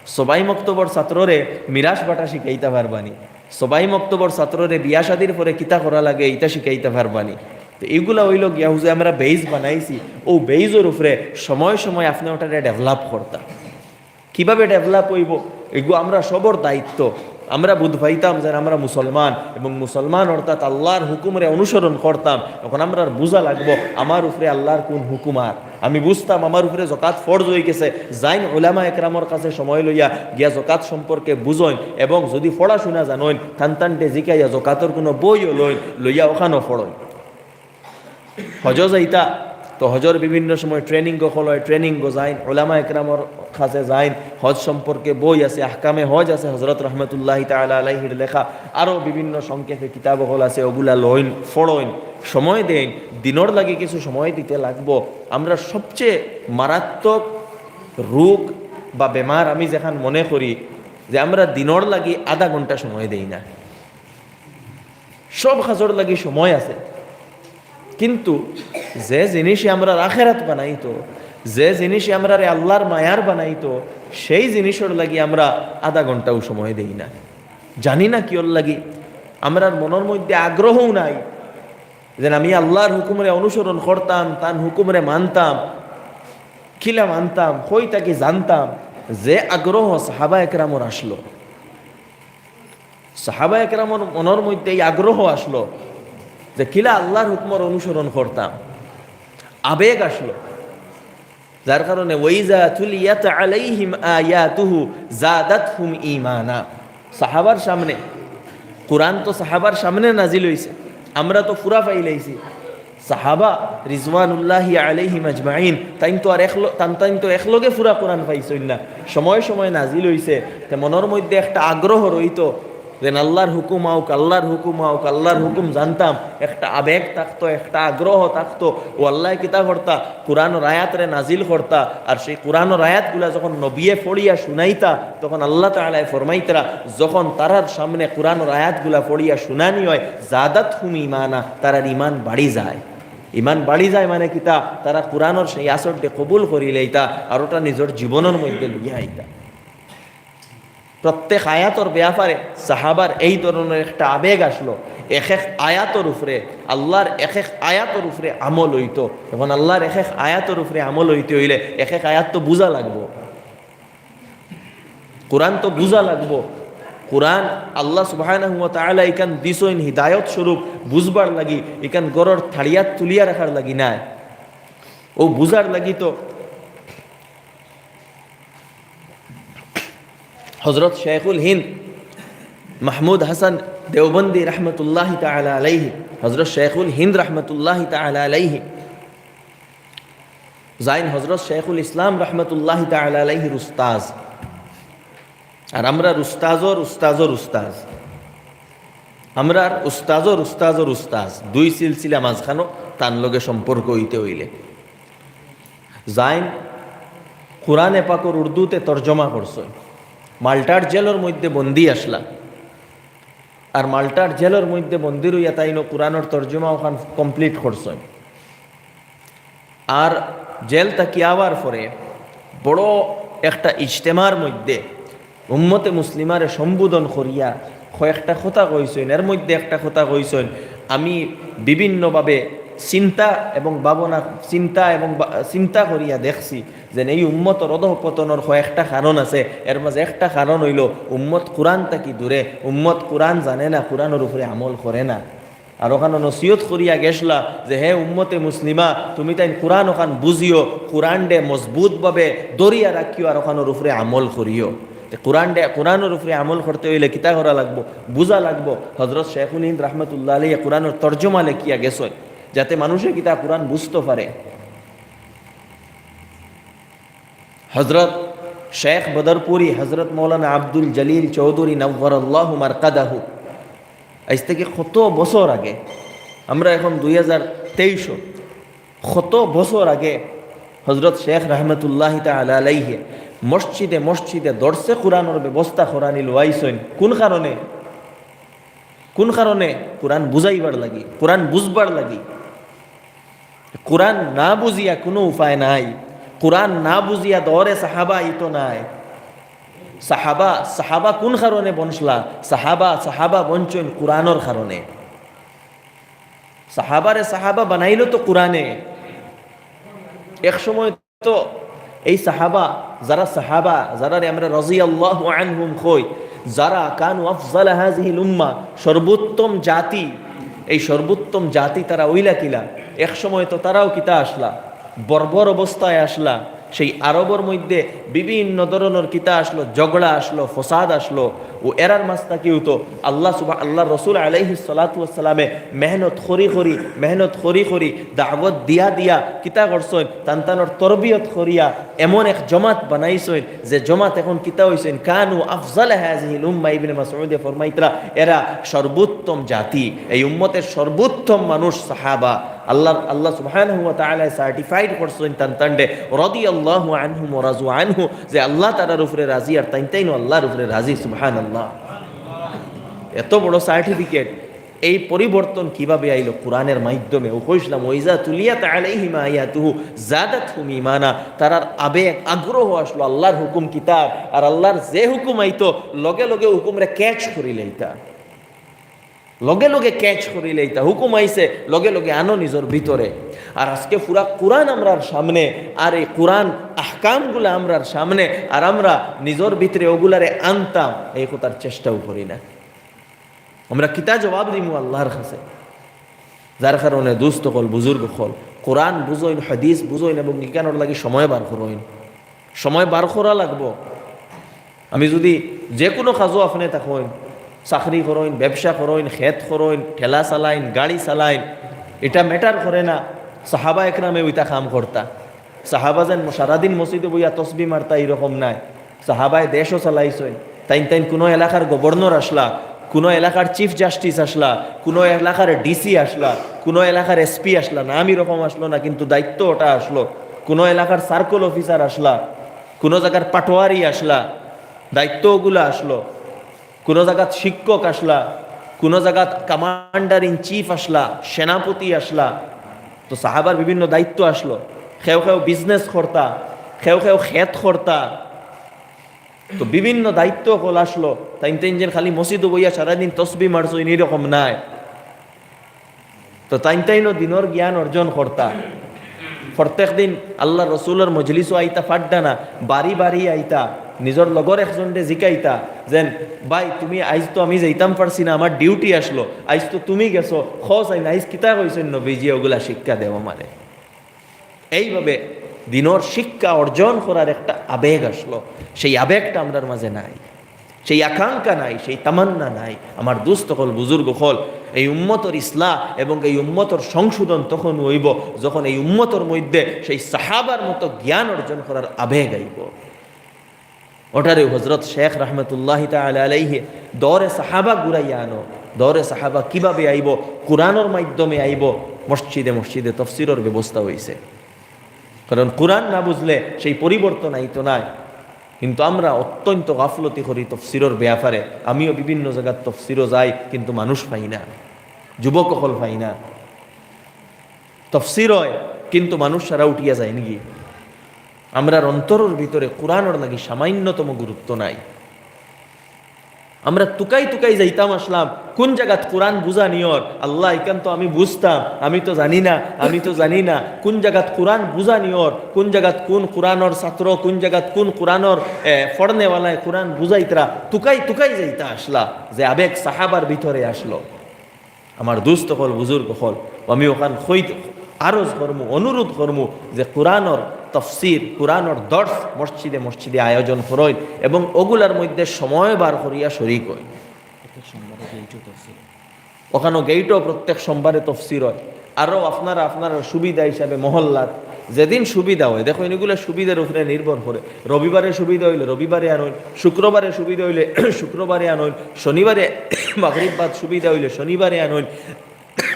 সবাই মক্তবর ছাত্ররে মিরাশ বাটা শিখাইতা পারবানি? সবাই মক্তবর ছাত্ররে বিয়া শাদির পরে কিতা করা লাগে, ইতা শিখাইতা পারবানি? তো ইগুলা অইলো গিয়া হুজে আমরা বেইজ বানাইছি, অউ বেইজর উপরে সময় সময় আপনে ওটারে ডেভেলপ করতা। কিভাবে ডেভেলপ অইবো? ইগু আমরা সবর দায়িত্ব। আমরা বুঝ পাইতাম যে আমরা মুসলমান, এবং মুসলমান অর্থাৎ আল্লাহর হুকুমরে অনুসরণ করতাম। এখন আমরার বুঝা লাগবো আমার উপরে আল্লাহর কুন হুকুম। আর আমি বুঝতাম আমার উপরে জকাত ফরজ অই গেছে। যাইন উলামা একরামর কাছে সময় লইয়া গিয়া জকাত সম্পর্কে বুঝইন, এবং যুদি পড়াশুনা জানইন, তান তানরে জিকাইয়া জকাতর কুনু বইও লইন, লইয়া অখানো পড়ইন। হজো যাইতা, তো হজর বিভিন্ন সময় ট্রেনিং অকল অয়, ট্রেনিং যাইন, উলামা একরামর কাছে যাইন, হজ সম্পর্কে বই আছে, আহকামে হজ আছে, হজরত রহমতুল্লাহি তাআলা আলাইহির লেখা, আরও বিভিন্ন সংক্ষেপে কিতাব অকল আছে, অগুলা লইন, পড়ইন, সময় দেইন, দিনর লাগি কিছু সময় দিতে লাগবো। আমরা সবচেয়ে মারাত্মক রোগ বা বেমার আমি যেখান মনে করি যে আমরা দিনর লাগি আধা ঘন্টা সময় দেই না। সব কাজর লাগি সময় আছে, কিন্তু যে জিনিসে আমরার আখেরাত বানাইতো, যে জিনিসে আমরারে আল্লাহর মায়ার বানাইতো, সেই জিনিসর লাগি আমরা আধা ঘন্টাও সময় দেই না। জানি না কিওর লাগি, আমরার মনর মধ্যে আগ্রহও নাই যে আমি আল্লাহর হুকুমরে অনুসরণ করতাম, তান হুকুমরে মানতাম। কিলা মানতাম, কই থাকি জানতাম, যে আগ্রহ সাহাবা একরামর আছলো। সাহাবা একরামর মনর মধ্যে ই আগ্রহ আছলো যে কিলা আল্লাহর হুকুমর অনুসরণ করতাম, আবেগ আছলো, যার কারণে "ওয়াইজা তুলিয়াত আলাইহিম আয়াতুহু জাদাতহুম ঈমানা।" সাহাবার সামনে, কোরআন তো সাহাবার সামনে নাজিল অইছে, আমরা তো পুরা পাইলাইছি। সাহাবা রিজওয়ানুল্লাহি আলাইহিম আজমাইন, তাইন তো আর একল-, তান তাইন তো একলগে পুরা কোরআন পাইছইন না, সময় সময় নাজিল অইছে। তে মনর মধ্যে একটা আগ্রহ রইতো, যেন আল্লাহর হুকুম আউক, আল্লাহর হুকুম আউক, আল্লাহর হুকুম জানতাম। একটা আবেগ থাকতো, একটা আগ্রহ থাকতো। অউ আল্লায় কিতা করতা, কোরআনর আয়াতরে নাজিল করতা, আর সেই কোরআনর আয়াতগুলা যখন নবিয়ে পড়িয়া শুনাইতা, তখন আল্লাহ তাআলায় ফরমাইতরা, যখন তারার সামনে কোরআনর আয়াতগুলা পড়িয়া শুনানি অয়, জাদাতহুম ঈমানা, তারার ঈমান বাড়ি যায়। ঈমান বাড়ি যায় মানে কিতা? তারা কোরআনর সেই আসরটা কবুল করিলাইতা, আর ওটা নিজর জীবনর মধ্যে লইয়া আইতা। প্রত্যেক আয়াতর ব্যাপারে সাহাবার এই ধরনর একটা আবেগ আছলো, এক এক আয়াতর উপরে, আল্লাহর এক এক আয়াতর উপরে আমল অইতো। এখন আল্লাহর এক এক আয়াতর উপরে আমল অইতে অইলে এক এক আয়াত তো বুঝা লাগবো। কোরআন তো বুঝা লাগবো। কোরআন আল্লাহ সুবহানাহু ওয়া তাআলা ইখান দিছইন হিদায়ত স্বরূপ বুঝবার লাগি, ইখান ঘরর থাড়িয়াত তুলিয়া রাখার লাগি নায়, অউ বুঝার লাগি তো। হজরত শেখুল হিন্দ মাহমুদ হাসান দেওবন্দি রহমতুল্লাহি তাআলা আলাইহি, হজরত শেখুল হিন্দ রহমতুল্লাহি তাআলা আলাইহি, যাইন হজরত শেখুল ইসলাম রহমতুল্লাহি তাআলা আলাইহির উস্তাজ। আর আমরার উস্তাজর উস্তাজর উস্তাজ, আমরার উস্তাজর উস্তাজর উস্তাজ, দুই সিলসিলা মাঝখানো তান লগে সম্পর্ক অইতে অইলে। যাইন কোরআনে পাকর উর্দুতে তর্জমা করছইন, মাল্টার জেলর মধ্যে বন্দি আছলা। আর মাল্টার জেলর মধ্যে বন্দী রইয়া তাইনও কোরআনর তর্জমা ওখান complete করছইন। আর জেল থাকি আওয়ার পরে বড় একটা ইজতেমার মধ্যে উম্মতে মুসলিমারে সম্বোধন করিয়া কয়েকটা কথা কইছইন। এর মধ্যে একটা কথা কইছইন, আমি বিভিন্নভাবে চিন্তা এবং ভাবনা, চিন্তা এবং বা-, চিন্তা করিয়া দেখছি যে এই উম্মতর অধঃপতনর কয়েকটা কারণ আছে। এর মাঝে একটা কারণ অইলো উম্মত কোরআন থাকি দূরে, উম্মত কোরআন জানে না, কোরআনর উপরে আমল করে না। আর ওখানো নসিহত করিয়া গেছলা যে, হে উম্মতে মুসলিমা, তুমি তাইন কোরআন ওখান বুঝিও, কোরআনরে মজবুতভাবে ধরিয়া রাখিও আর ওখানর উপরে আমল করিও। তে কোরআনরে, কোরআনর উপরে আমল করতে অইলে কিতা করা লাগবো? বুঝা লাগবো। হজরত শেখুল হিন্দ রহমতুল্লাহ আলাইহি কোরআনর তর্জমা লেখিয়া গেছইন, যাতে মানুষে কিতা কোরআন বুঝতে পারে। হজরত শেখ বদরপুরি, হজরত মৌলানা আব্দুল জলিল চৌধুরী নব্বরাল্লাহু মারকাদাহু, আজ থেকে কত বছর আগে, আমরা এখন দুই হাজার তেইশ, কত বছর আগে হজরত শেখ রহমতুল্লাহ তাআলা আলাইহি মসজিদে মসজিদে দরসে কোরআনর ব্যবস্থা করানি লওয়াইছইন। কোন কারণে? কোন কারণে? কোরআন বুঝাইবার লাগি, কোরআন বুঝবার লাগি। কোরআন না বুঝিয়া কোনো উপায় নাই। কোরআন না বুঝিয়া দরে সাহাবা আইতো নায়। সাহাবা, সাহাবা কোন কারণে বনছলা? সাহাবা, সাহাবা বনছইন কোরআনর কারণে। সাহাবারে সাহাবা বানাইলো তো কোরআনে। এক সময় তো এই সাহাবা, যারা সাহাবা, যারারে আমরা রাদিয়াল্লাহু আনহুম কই, যারা কানু আফজালা হাযিহিল উম্মাহ, সর্বোত্তম জাতি, এই সর্বোত্তম জাতি তারা অইলা কিলা? এক সময় তো তারাও কিতা আছলা, বর্বর অবস্থায় আছলা। সেই আরবর মধ্যে বিভিন্ন ধরনর কিতা আছলো, ঝগড়া আছলো, ফসাদ আছলো। ও এরার মাঝ থাকিও তো আল্লাহ সুবহা-, আল্লাহর রসুল আলাইহিস সালাতু ওয়াস সালামে মেহনত করি করি, মেহনত করি করি, দাওয়াত দিয়া দিয়া কিতা করছইন, তান তানর তরবিয়ত করিয়া এমন এক জমাত বানাইছইন যে জমাত এখন কিতা অইছইন, কানু আফজালা হাযিহিল উম্মাহ। ইবনে মাসউদে ফরমাইতরা, এরা সর্বোত্তম জাতি, এই উম্মতের সর্বোত্তম মানুষ সাহাবা। আল্লাহ, আল্লাহ সুবহানাহু ওয়া তাআলা certified করছইন তান তানরে রাদিয়াল্লাহু আনহুম ওয়া রাজু আনহু, যে আল্লাহ তারার উপরে রাজি আর তাইন তাইনও আল্লাহর উপরে রাজি। সুবহানাল্লাহ। এত বড় certificate। এই পরিবর্তন কিভাবে আইলো? কোরআনের মাধ্যমে। ও কইছিলাম, ওয়াইজা তুলিয়াত আলাইহিম আয়াতুহু জাদাতহুম ঈমানা, তারার আবেগ, আগ্রহ আছলো আল্লাহর হুকুম কিতা, আর আল্লাহর যে হুকুম আইতো, লগে লগে হুকুমরে catch করি লইতা। লগে লগে catch করি লইতা, হুকুম আইছে, লগে লগে আনো নিজর ভিতরে। আর আজকে পুরা কোরআন আমরার সামনে, আর এই কোরআন আহকামগুলা আমরার সামনে, আর আমরা নিজর ভিতরে ওগুলারে আনতাম, এই কথার চেষ্টাও করি না। আমরা কিতা জবাব দিমু আল্লাহর কাছে? যার কারণে দোস্ত অকল, বুজুর্গ অকল, কোরআন বুঝইন, হাদিস বুঝইন এবং ইখানর লাগি সময় বার করইন। সময় বার করা লাগবো। আমি যদি যে কোনো কাজও আপনে থাকইন, চাকরি করইন, ব্যবসা করইন, খেত করইন, ঠেলা চালাইন, গাড়ি চালাইন, এটা matter করে না। সাহাবা একরামে ওইটা কাম করতা। সাহাবা যেন সারাদিন মসজিদে বইয়া তসবি মারতা, এরকম নাই। সাহাবায় দেশও চালাইছইন। তাইন তাইন কোনো এলাকার গভর্নর আছলা, কোনো এলাকার চিফ জাস্টিস আছলা, কোনো এলাকার ডিসি আছলা, কোনো এলাকার এসপি আছলা, নাম এরকম আছলো না, কিন্তু দায়িত্ব ওটা আছলো। কোনো এলাকার সার্কল অফিসার আছলা, কোনো জাগার পাটোয়ারি আছলা, দায়িত্ব ওগুলা আছলো। কোনো জাগাত শিক্ষক আছলা, কোনো জাগাত কমান্ডার ইন চিফ আছলা, সেনাপতি আছলা। তো সাহাবার বিভিন্ন দায়িত্ব আছলো। কেউ কেউ বিজনেস করতা, কেউ কেউ খেত করতা। তো বিভিন্ন দায়িত্ব অকল আছলো। তাইন তাইন যেন খালি মসজিদো বইয়া সারাদিন তসবি মারছইন, এরকম নায়। তো তাইন তাইনও দিনর জ্ঞান অর্জন করতা। প্রত্যেক দিন আল্লাহর রসুলর মজলিসও আইতা, ফাড্ডা না, বাড়ি বাড়ি আইতা, নিজর লগর একজনরে জিকাইতা যেন, "ভাই, তুমি আইজ তো আমি যাইতাম পারছি না, আমার ডিউটি আছলো, আইজ তো তুমি গেছো, কও চাইন আইজ কিতা কইছইন নবীজি, ওগুলা শিক্ষা দেও আমারে।" এইভাবে দিনর শিক্ষা অর্জন করার একটা আবেগ আছলো, সেই আবেগটা আমরার মাঝে নাই, সেই আকাঙ্ক্ষা নাই, সেই তামান্না নাই। আমার দোস্ত অকল, বুজুর্গ অকল, এই উম্মতর ইসলাহ এবং এই উম্মতর সংশোধন তখন অইবো, যখন এই উম্মতর মধ্যে সেই সাহাবার মতো জ্ঞান অর্জন করার আবেগ আইবো। ওটারে হজরত শেখ রহমতুল্লাহ তাআলা আলাইহি দরে সাহাবা ঘুরাইয়া আনো। দরে সাহাবা কিভাবে আইবো? কোরআনর মাধ্যমে আইবো, মসজিদে মসজিদে তফসিরর ব্যবস্থা অইছে। কারণ কোরআন না বুঝলে সেই পরিবর্তন আইতো নায়। কিন্তু আমরা অত্যন্ত গাফলতি করি তফসিরর ব্যাপারে। আমিও বিভিন্ন জাগাত তফসিরো যাই, কিন্তু মানুষ পাই না, যুবক অকল পাই না। তফসির অয়, কিন্তু মানুষ সারা উঠিয়া যায়নি। আমরার অন্তরর ভিতরে কোরআনর লাগি সামান্যতম গুরুত্ব নাই। আমরা তুকাই তুকাই যাইতাম আসলাম, কুন জাগাত কোরআন বুঝানি অর, আল্লাহ, ইখান তো আমি বুঝতাম, আমি তো জানি না, আমি তো জানি না। কুন জাগাত কোরআন বুঝানি অর, কুন জাগাত কুন কোরআনর ছাত্র, কুন জাগাত কুন কোরআনর, এ, পড়নেওয়ালায় কোরআন বুঝাইতরা, তুকাই তুকাই যাইতা আসলা, যে আবেগ সাহাবার ভিতরে আসলো। আমার দোস্ত অকল, বুজুর্গ অকল, আমি অখান কইত আরজ করমু, অনুরোধ করমু যে কোরআনর তফসির, কোরআনর দর্স মসজিদে মসজিদে আয়োজন করইন এবং অগুলার মধ্যে সময় বার করিয়া শরিক অইন। প্রত্যেক সোমবারে গেইটও তফসির। অখানো গেইটও প্রত্যেক সোমবারে তফসির অয়। আরও আপনারা আপনারার সুবিধা হিসাবে মহল্লাত যেদিন সুবিধা অয়, দেখইন, ইগুলা সুবিধার উপরে নির্ভর করে। রবিবারে সুবিধা অইলে রবিবারে আনইন, শুক্রবারে সুবিধা অইলে শুক্রবারে আনইন, শনিবারে মাগরিব বাদ সুবিধা অইলে শনিবারে আনইন।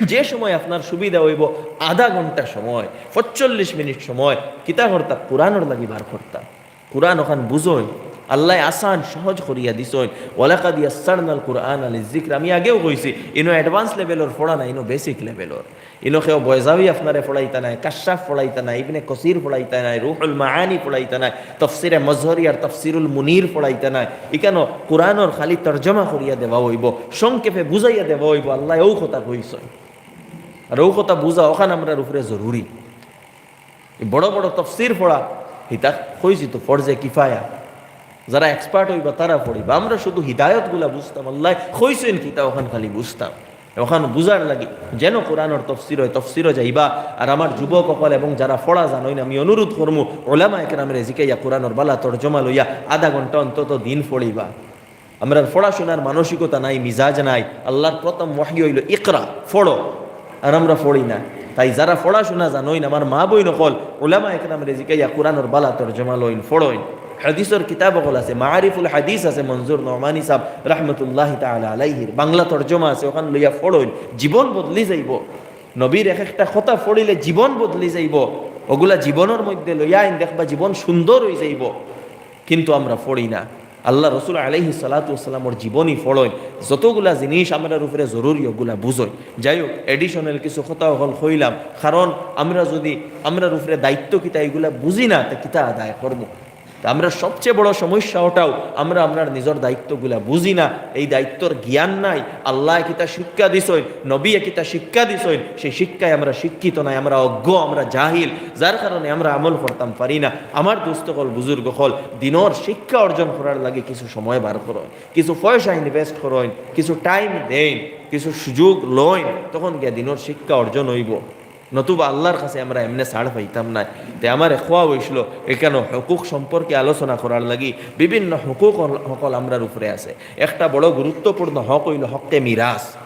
যে সময় আপনার সুবিধা অইবো, আধা ঘন্টা সময়, পঁয়তাল্লিশ মিনিট সময় কিতা করতা? কোরআনর লাগি বার করতা। কোরআন অখান বুঝইন, আল্লায় আসান সহজ করিয়া দিছইন। ওয়ালাকাদ ইয়াসসারনাল কুরআনা লিযযিকর। আমি আগেও কইছি, ইনো advance level-অর পড়া না, ইনো basic level-অর। ইনো কেউ বয়জাবি আপনারে পড়াইতা নায়, কাশশাফ পড়াইতা নায়, ইবনে কসির পড়াইতা নায়, রুহুল মাআনি পড়াইতা নায়, তফসিরে মজহরি আর তফসিরুল মুনির পড়াইতা নায়। ইখানো কোরআনর খালি তর্জমা করিয়া দেওয়া অইবো, সংক্ষেপে বুঝাইয়া দেওয়া অইবো, আল্লায় অউ কথা কইছইন। আর অউ কথা বুঝা অখান আমরার উপরে জরুরি। ই বড় বড় তফসির পড়া, ইতা কইছি তো ফরজে কিফায়া। যারা expert অইবা তারা পড়িবা। আমরা শুধু হিদায়তগুলা বুঝতাম, আল্লায় কইছইন কিতা অখান খালি বুঝতাম। অখান বুঝার লাগি যেন কোরআনর তফসির অয়, তফসিরো যাইবা। আর আমার যুবক অকল এবং যারা পড়া জানইন, আমি অনুরোধ করমু, উলামা একরামরে জিকাইয়া কোরআনর বালা তর্জমা লইয়া আধা ঘন্টা অন্তত দিন পড়িবা। আমরার পড়াশুনার মানসিকতা নাই, মিজাজ নাই। আল্লাহর প্রথম ওয়াহি অইলো, "ইকরা, পড়ো।" আর আমরা পড়ি না। তাই যারা পড়াশুনা জানইন, আমার মা বইন অকল, উলামা একরামরে জিকাইয়া কোরআনর বালা তর্জমা লইন, পড়ইন। হাদিসর কিতাব অকল আছে, মাআরিফুল হাদিস আছে মনজুর নোমানী সাহেব রহমতুল্লাহি তাআলা আলাইহির, বাংলা তর্জমা আছে, অখান লইয়া পড়ইন, জীবন বদলি যাইবো। নবীর এক একটা কথা পড়িলে জীবন বদলি যাইবো। অগুলা জীবনর মধ্যে লইয়া আইন, দেখবা জীবন সুন্দর অই যাইবো। কিন্তু আমরা পড়ি না। আল্লাহ রসুল আলাইহিস সালাতু ওয়াসসালামর জীবনী পড়ইন, যতগুলা জিনিস আমরার উপরে জরুরি অগুলা বুঝইন। যাই হোক, additional কিছু কথা অকল কইলাম, কারণ আমরা যদি আমরার উপরে দায়িত্ব কিতা ইগুলা বুঝি না, তে কিতা আদায় করমু? তে আমরার সবচেয়ে বড় সমস্যা অটাউ, আমরা আমরার নিজর দায়িত্বগুলা বুঝি না, এই দায়িত্বর জ্ঞান নাই। আল্লায় কিতা শিক্ষা দিছইন, নবীয়ে কিতা শিক্ষা দিছইন, সেই শিক্ষায় আমরা শিক্ষিত নায়, আমরা অজ্ঞ, আমরা জাহিল, যার কারণে আমরা আমল করতাম পারি না। আমার দোস্ত অকল, বুজুর্গ অকল, দিনর শিক্ষা অর্জন করার লাগি কিছু সময় বার করইন, কিছু পয়সা invest করইন, কিছু time দেইন, কিছু সুযোগ লইন, তখন গিয়া দিনর শিক্ষা অর্জন অইবো। নতুবা আল্লাহর কাছে আমরা এমনে ছাড় পাইতাম না। তে আমারে কওয়া অইছিল, ইখানো হকুক সম্পর্কে আলোচনা করার লাগি। বিভিন্ন হকুক অকল আমরার উপরে আছে। একটা বড় গুরুত্বপূর্ণ হক অইলো হক্কে মিরাস।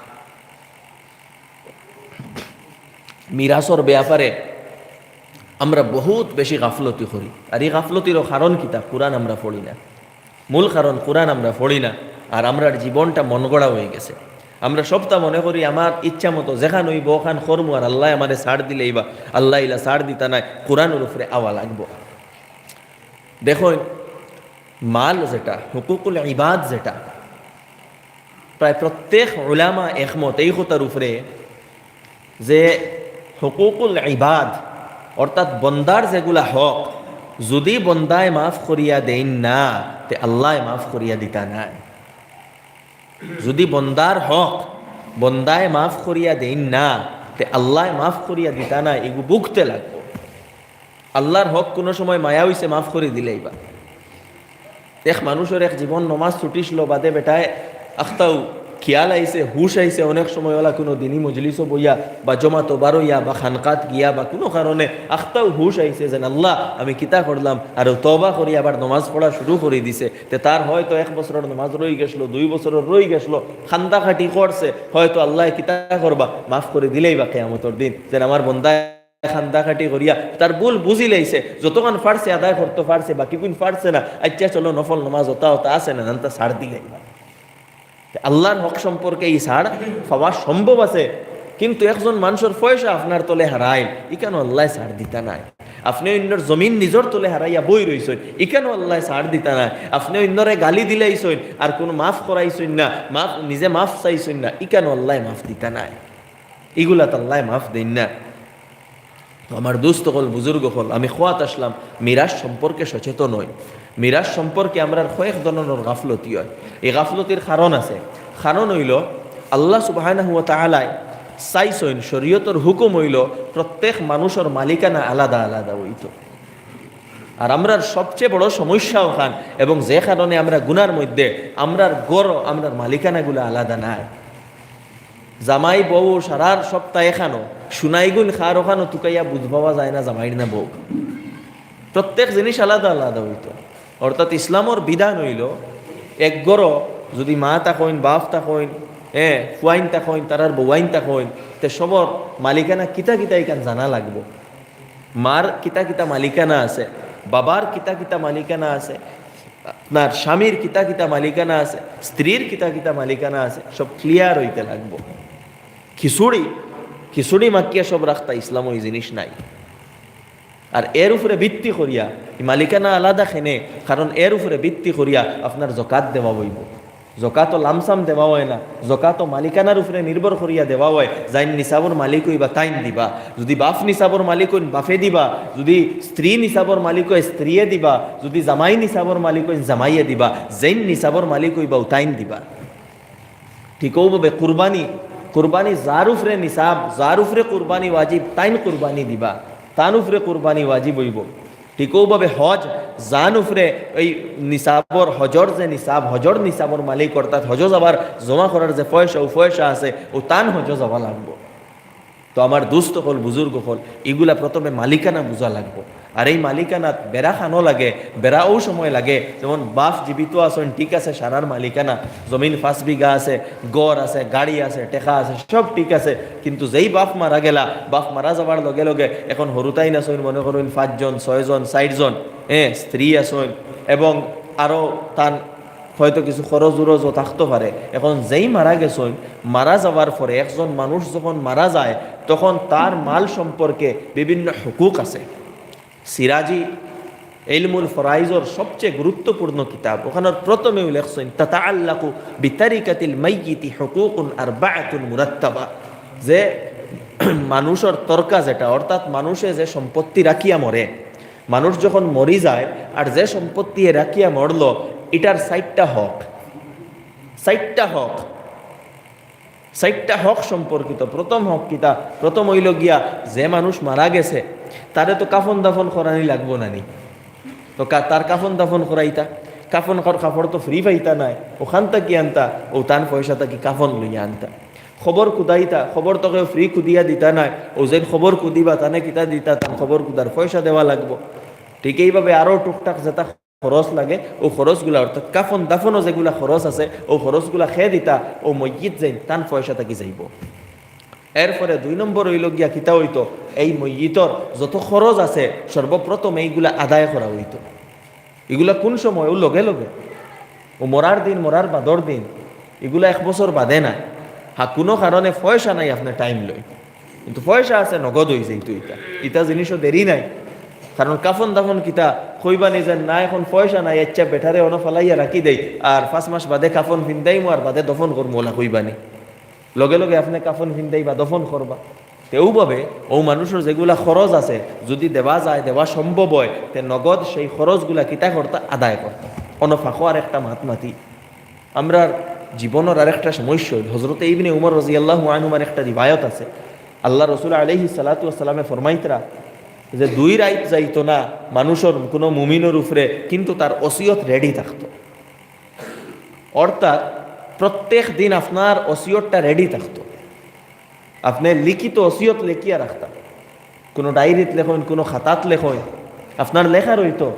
মিরাসর ব্যাপারে আমরা বহুত বেশি গাফলতি করি। আর ই গাফলতিরও কারণ কিতা? কোরআন আমরা পড়ি না। মূল কারণ কোরআন আমরা পড়ি না, আর আমরার জীবনটা মনগড়া অই গেছে। আমরা সবতা মনে করি আমার ইচ্ছা মতো যেখান অইবো অখান করমু, আর আল্লায় আমারে ছাড় দিলাইবা, আল্লায় ইলা ছাড় দিতা নায়, কোরআনর উপরে আওয়া লাগবো। দেখইন, মাল যেটা, হুকুকুল ইবাদ যেটা, প্রায় প্রত্যেক উলামা একমত এই কথার উপরে যে হুকুকুল ইবাদ, অর্থাৎ বন্দার যেগুলা হক, যুদি বন্দায় মাফ করিয়া দেইন না, তে আল্লায় মাফ করিয়া দিতা নায়। যুদি বন্দার হক বন্দায় মাফ করিয়া দেইন না, তে আল্লায় মাফ করিয়া দিতা নায়, ইগু ভুগতে লাগবো। আল্লাহর হক কুনু সময় মায়া অইছে মাফ করি দিলাইবা। এক মানুষর এক জীবন নমাজ ছুটিছিল বাদে বেটায় আখতাউ খিয়াল আইছে, হুশ আইছে, অনেক সময় অলা কুনু দিনী মজলিসো বইয়া বা জমাতো বারইয়া বা খানকাত গিয়া বা কুনু কারণে আখতাউ হুশ আইছে যেন, "আল্লাহ, আমি কিতা করলাম?" আর তওবা করি আবার নমাজ পড়া শুরু করি দিছে। তে তার হয়তো এক বছরর নমাজ রই গেছিল, দুই বছরর রই গেছিল, কান্দাকাটি করছে, হয়তো আল্লায় কিতা করবা, মাফ করি দিলাইবা কিয়ামতর দিন, যেন আমার বন্দায় কান্দাকাটি করিয়া তার ভুল বুঝিলাইছে, যতখান পারছে আদায় করতো পারছে, বাকিগুইন পারছে না। আচ্ছা, চলো, নফল নমাজ অতা অতা আছে না, নানতা ছাড় দিলাইবা। তে আল্লাহর হক সম্পর্কে ই ছাড় পাওয়া সম্ভব আছে, কিন্তু একজন মানুষর পয়সা আপনার তলে হারাইল, ইখানো আল্লায় ছাড় দিতা নায়। আপনে অইন্যর জমিন নিজর তলে হারাইয়া বই রইছইন, ইখানও আল্লায় ছাড় দিতা নায়। আপনে অইন্যরে গালি দিলাইছইন, আর কুনু মাফ করাইছইন না, মাফ, নিজে মাফ চাইছইন না, ইখানও আল্লায় মাফ দিতা নায়। ইগুলাত আল্লায় মাফ দেইন না। তো আমার দোস্ত অকল, বুজুর্গ অকল, আমি কওয়াত আছলাম, মিরাস সম্পর্কে সচেতন অই। মিরাস সম্পর্কে আমরার কয়েক ধরনর গাফলতি অয়। এই গাফলতির কারণ আছে। কারণ অইলো, আল্লাহ সুবহানাহু ওয়া তাআলায় চাইছইন, শরীয়তর হুকুম অইলো প্রত্যেক মানুষর মালিকানা আলাদা আলাদা অইতো। আর আমরার সবচেয়ে বড় সমস্যা অখান, এবং যে কারণে আমরা গুনার মধ্যে, আমরার ঘর, আমরার মালিকানাগুলা আলাদা নায়। জামাই বউ সারার সপ্তাহ এখানো, সুনাইগুন খার ওখানো তুকাইয়া বুঝ পাওয়া যায় না জামাইর না বউ। প্রত্যেক জিনিস আলাদা আলাদা অইতো। অর্থাৎ ইসলামর বিধান অইলো, এক ঘরো যদি মা থাকইন, বাফ থাকইন, এ, ফুয়াইন থাকইন, তারার বউয়াইন থাকইন, তে সবর মালিকানা কিতা কিতা ইখান জানা লাগবো। মার কিতা কিতা মালিকানা আছে, বাবার কিতা কিতা মালিকানা আছে, আপনার স্বামীর কিতা কিতা মালিকানা আছে, স্ত্রীর কিতা কিতা মালিকানা আছে, সব clear অইতে লাগবো। খিচুড়ি, খিচুড়ি মাখিয়া সব রাখতা, ইসলামো ই জিনিস নাই। আর এর উপরে ভিত্তি করিয়া, ই মালিকানা আলাদা কেনে, কারণ এর উপরে ভিত্তি করিয়া আপনার জকাত দেওয়া অইবো। জকাতো লামসাম দেওয়া অয় না, জকাতো মালিকানার উপরে নির্ভর করিয়া দেওয়া অয়। যাইন নিসাবর মালিক অইবা, তাইন দিবা। যদি বাফ নিসাবর মালিক অইন, বাফে দিবা। যদি স্ত্রী নিসাবর মালিক অয়, স্ত্রীয়ে দিবা। যদি জামাই নিসাবর মালিক অইন, জামাইয়ে দিবা। যেইন নিসাবর মালিক অইবা, ও তাইন দিবা। ঠিক অউভাবে কুরবানি, কুরবানি যার উপরে নিসাব, যার উপরে কুরবানি ওয়াজিব, তাইন কুরবানি দিবা, তান উপরে কুরবানি ওয়াজিব অইবো। ঠিক অউভাবে হজ, যান উপরে এই নিসাবর, হজর যে নিসাব, হজর নিসাবর মালিক, অর্থাৎ হজো যাবার জমা করার যে পয়সা, ও পয়সা আছে, ও তান হজো যাওয়া লাগবো। তো আমার দোস্ত অকল, বুজুর্গ অকল, ইগুলা প্রথমে মালিকানা বুঝা লাগবো। আর এই মালিকানাত বেড়া খানো লাগে, বেড়া অউ সময় লাগে, যেমন বাফ জীবিত আছইন, ঠিক আছে, সারার মালিকানা, জমিন পাঁচ বিঘা আছে, ঘর আছে, গাড়ি আছে, টেকা আছে, সব ঠিক আছে, কিন্তু যেই বাফ মারা গেলা, বাফ মারা যাওয়ার লগে লগে এখন হুরুতাইন আছইন, মনে করইন পাঁচজন, ছয়জন, চাইরজন, হ্যাঁ, স্ত্রী আছইন, এবং আরো তান হয়তো কিছু খরচ উরচও থাকতো পারে। এখন যেই মারা গেছইন, মারা যাওয়ার পরে একজন মানুষ যখন মারা যায়, তখন তার মাল সম্পর্কে বিভিন্ন হুকুক আছে। সিরাজি ইলমুল ফরাইজর সবচেয়ে গুরুত্বপূর্ণ কিতাব, ওখানোর প্রথমে উল্লেখ ছইন, "তাতাআল্লাকু বিতারিকাতিল মাইয়িতি হুকুকুন আরবাআতুন মুরাত্তাবা", যে মানুষর তরকা যেটা, অর্থাৎ মানুষে যে সম্পত্তি রাখিয়া মরে, মানুষ যখন মরি যায়, আর যে সম্পত্তি এ রাখিয়া মরলো, ইটার চাইরটা হক, চাইরটা হক, চাইরটা হক সম্পর্কিত। প্রথম হক কিতা? প্রথম অইলো গিয়া, যে মানুষ মারা গেছে, তারে তো কাফন দাফন করানি লাগবো না নি? তো কা-, তার কাফন দাফন করাইতা, কাফন কর কাপড় তো free পাইতা নায়, ওখান থাকি আনতা, ও তান পয়সা থাকি কাফন লইয়া আনতা। কবর কুদাইতা, কবর তো কেউ free কুদিয়া দিতা নায়, ও যেন কবর কুদিবা, তানে কিতা দিতা, তান কবর কুদার পয়সা দেওয়া লাগবো। ঠিক এইভাবে আরো টুকটাক যেটা খরচ লাগে, ও খরচগুলা, অর্থাৎ কাফন দাফনও যেগুলা খরচ আছে, ও খরচগুলা কে দিতা, ও মইয়িত যেইন, তান পয়সা থাকি যাইবো। এরপরে দুই নম্বর অইলো গিয়া কিতা অইতো, এই মইয়িতর যত খরচ আছে, সর্বপ্রথম এইগুলা আদায় করা অইতো। ইগুলা কোন সময়? ও লগে লগে, ও মরার দিন, মরার বাদর দিন, ইগুলা এক বছর বাদে না। হ্যাঁ, কোনো কারণে পয়সা নাই, আপনে time লইন, কিন্তু পয়সা আছে, নগদ অই যাইতো ইতা। ইতা জিনিসও দেরি নাই, কারণ কাফন দাফন কিতা কইবা নি যে না, এখন পয়সা নাই, আচ্ছা বেটারে অনো ফালাইয়া রাখি দেই, আর পাঁচ মাস বাদে কাফন ফিন্দাইমু আর বাদে দফন করমু, ওলা কইবা নি। লগে লগে আপনে কাফন ফিন্দাইবা, দফন করবা। তে অউভাবে অউ মানুষর যেগুলা খরচ আছে, যুদি দেওয়া যায়, দেওয়া সম্ভব অয়, তে নগদ সেই খরচগুলা কিতা করতা? আদায় করতা। অনো ফাঁকো আর একটা মাত মাতি। আমরার জীবনর আরেকটা সমস্যা অইল, হজরতে ইবনে উমর রাদিয়াল্লাহু আনহুমার একটা রিওয়ায়াত আছে, আল্লার রসুল আলাইহিস সালাতু ওয়াস সালামে ফরমাইতরা যে দুই রাইত যাইতো না মানুষর, কোনো মুমিনর উপরে, কিন্তু তার ওসিয়ত ready থাকতো। অর্থাৎ প্রত্যেক দিন আপনার ওসিয়তটা ready থাকতো। আপনে লিখিত ওসিয়ত লেখিয়া রাখতা, কোনো ডায়েরিত লেখইন, কোনো খাতাত লেখইন, আপনার লেখা রইতো।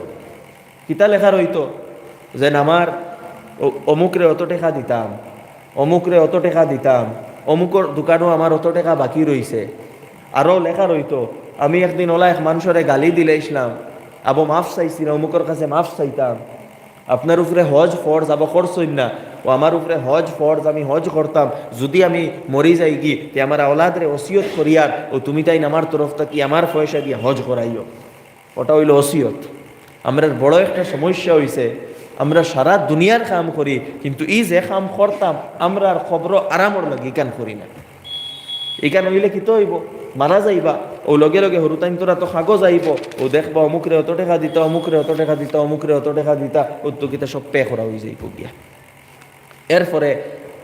কিতা লেখা রইতো? যেন আমার অ-, অমুকরে অত টেকা দিতাম, অমুকরে অত টেকা দিতাম, অমুকর দোকানো আমার অত টেকা বাকি রইছে। আরও লেখা রইতো, আমি একদিন ওলা এক মানুষরে গালি দিলাইছলাম, আবো মাফ চাইছি না, অমুকর কাছে মাফ চাইতাম। আপনার উপরে হজ ফরজ, আবো করছইন না, ও আমার উপরে হজ ফরজ, আমি হজ করতাম, যুদি আমি মরি যাইগি, তে আমার আওলাদরে ওসিয়ত করিয়ার, ও তুমি তাইন আমার তরফ থাকি আমার পয়সা দিয়া হজ করাইও। ওটা অইলো ওসিয়ত। আমরার বড় একটা সমস্যা অইছে, আমরা সারা দুনিয়ার কাম করি, কিন্তু ই যে কাম করতাম, আমরার কবরো আরামর লাগি ইখান করি না। ইখান অইলে কিতা অইবো? মারা যাইবা, অউ লগে লগে হুরুতাইন্তর আতো কাগজ আইবো, অউ দেখবা অমুকরে অত টেকা দিতা, অমুকরে অত টেকা দিতা, অমুকরে অত টেকা দিতা, অউ তো কিতা সব পে করা অইযাইবো গিয়া। এরপরে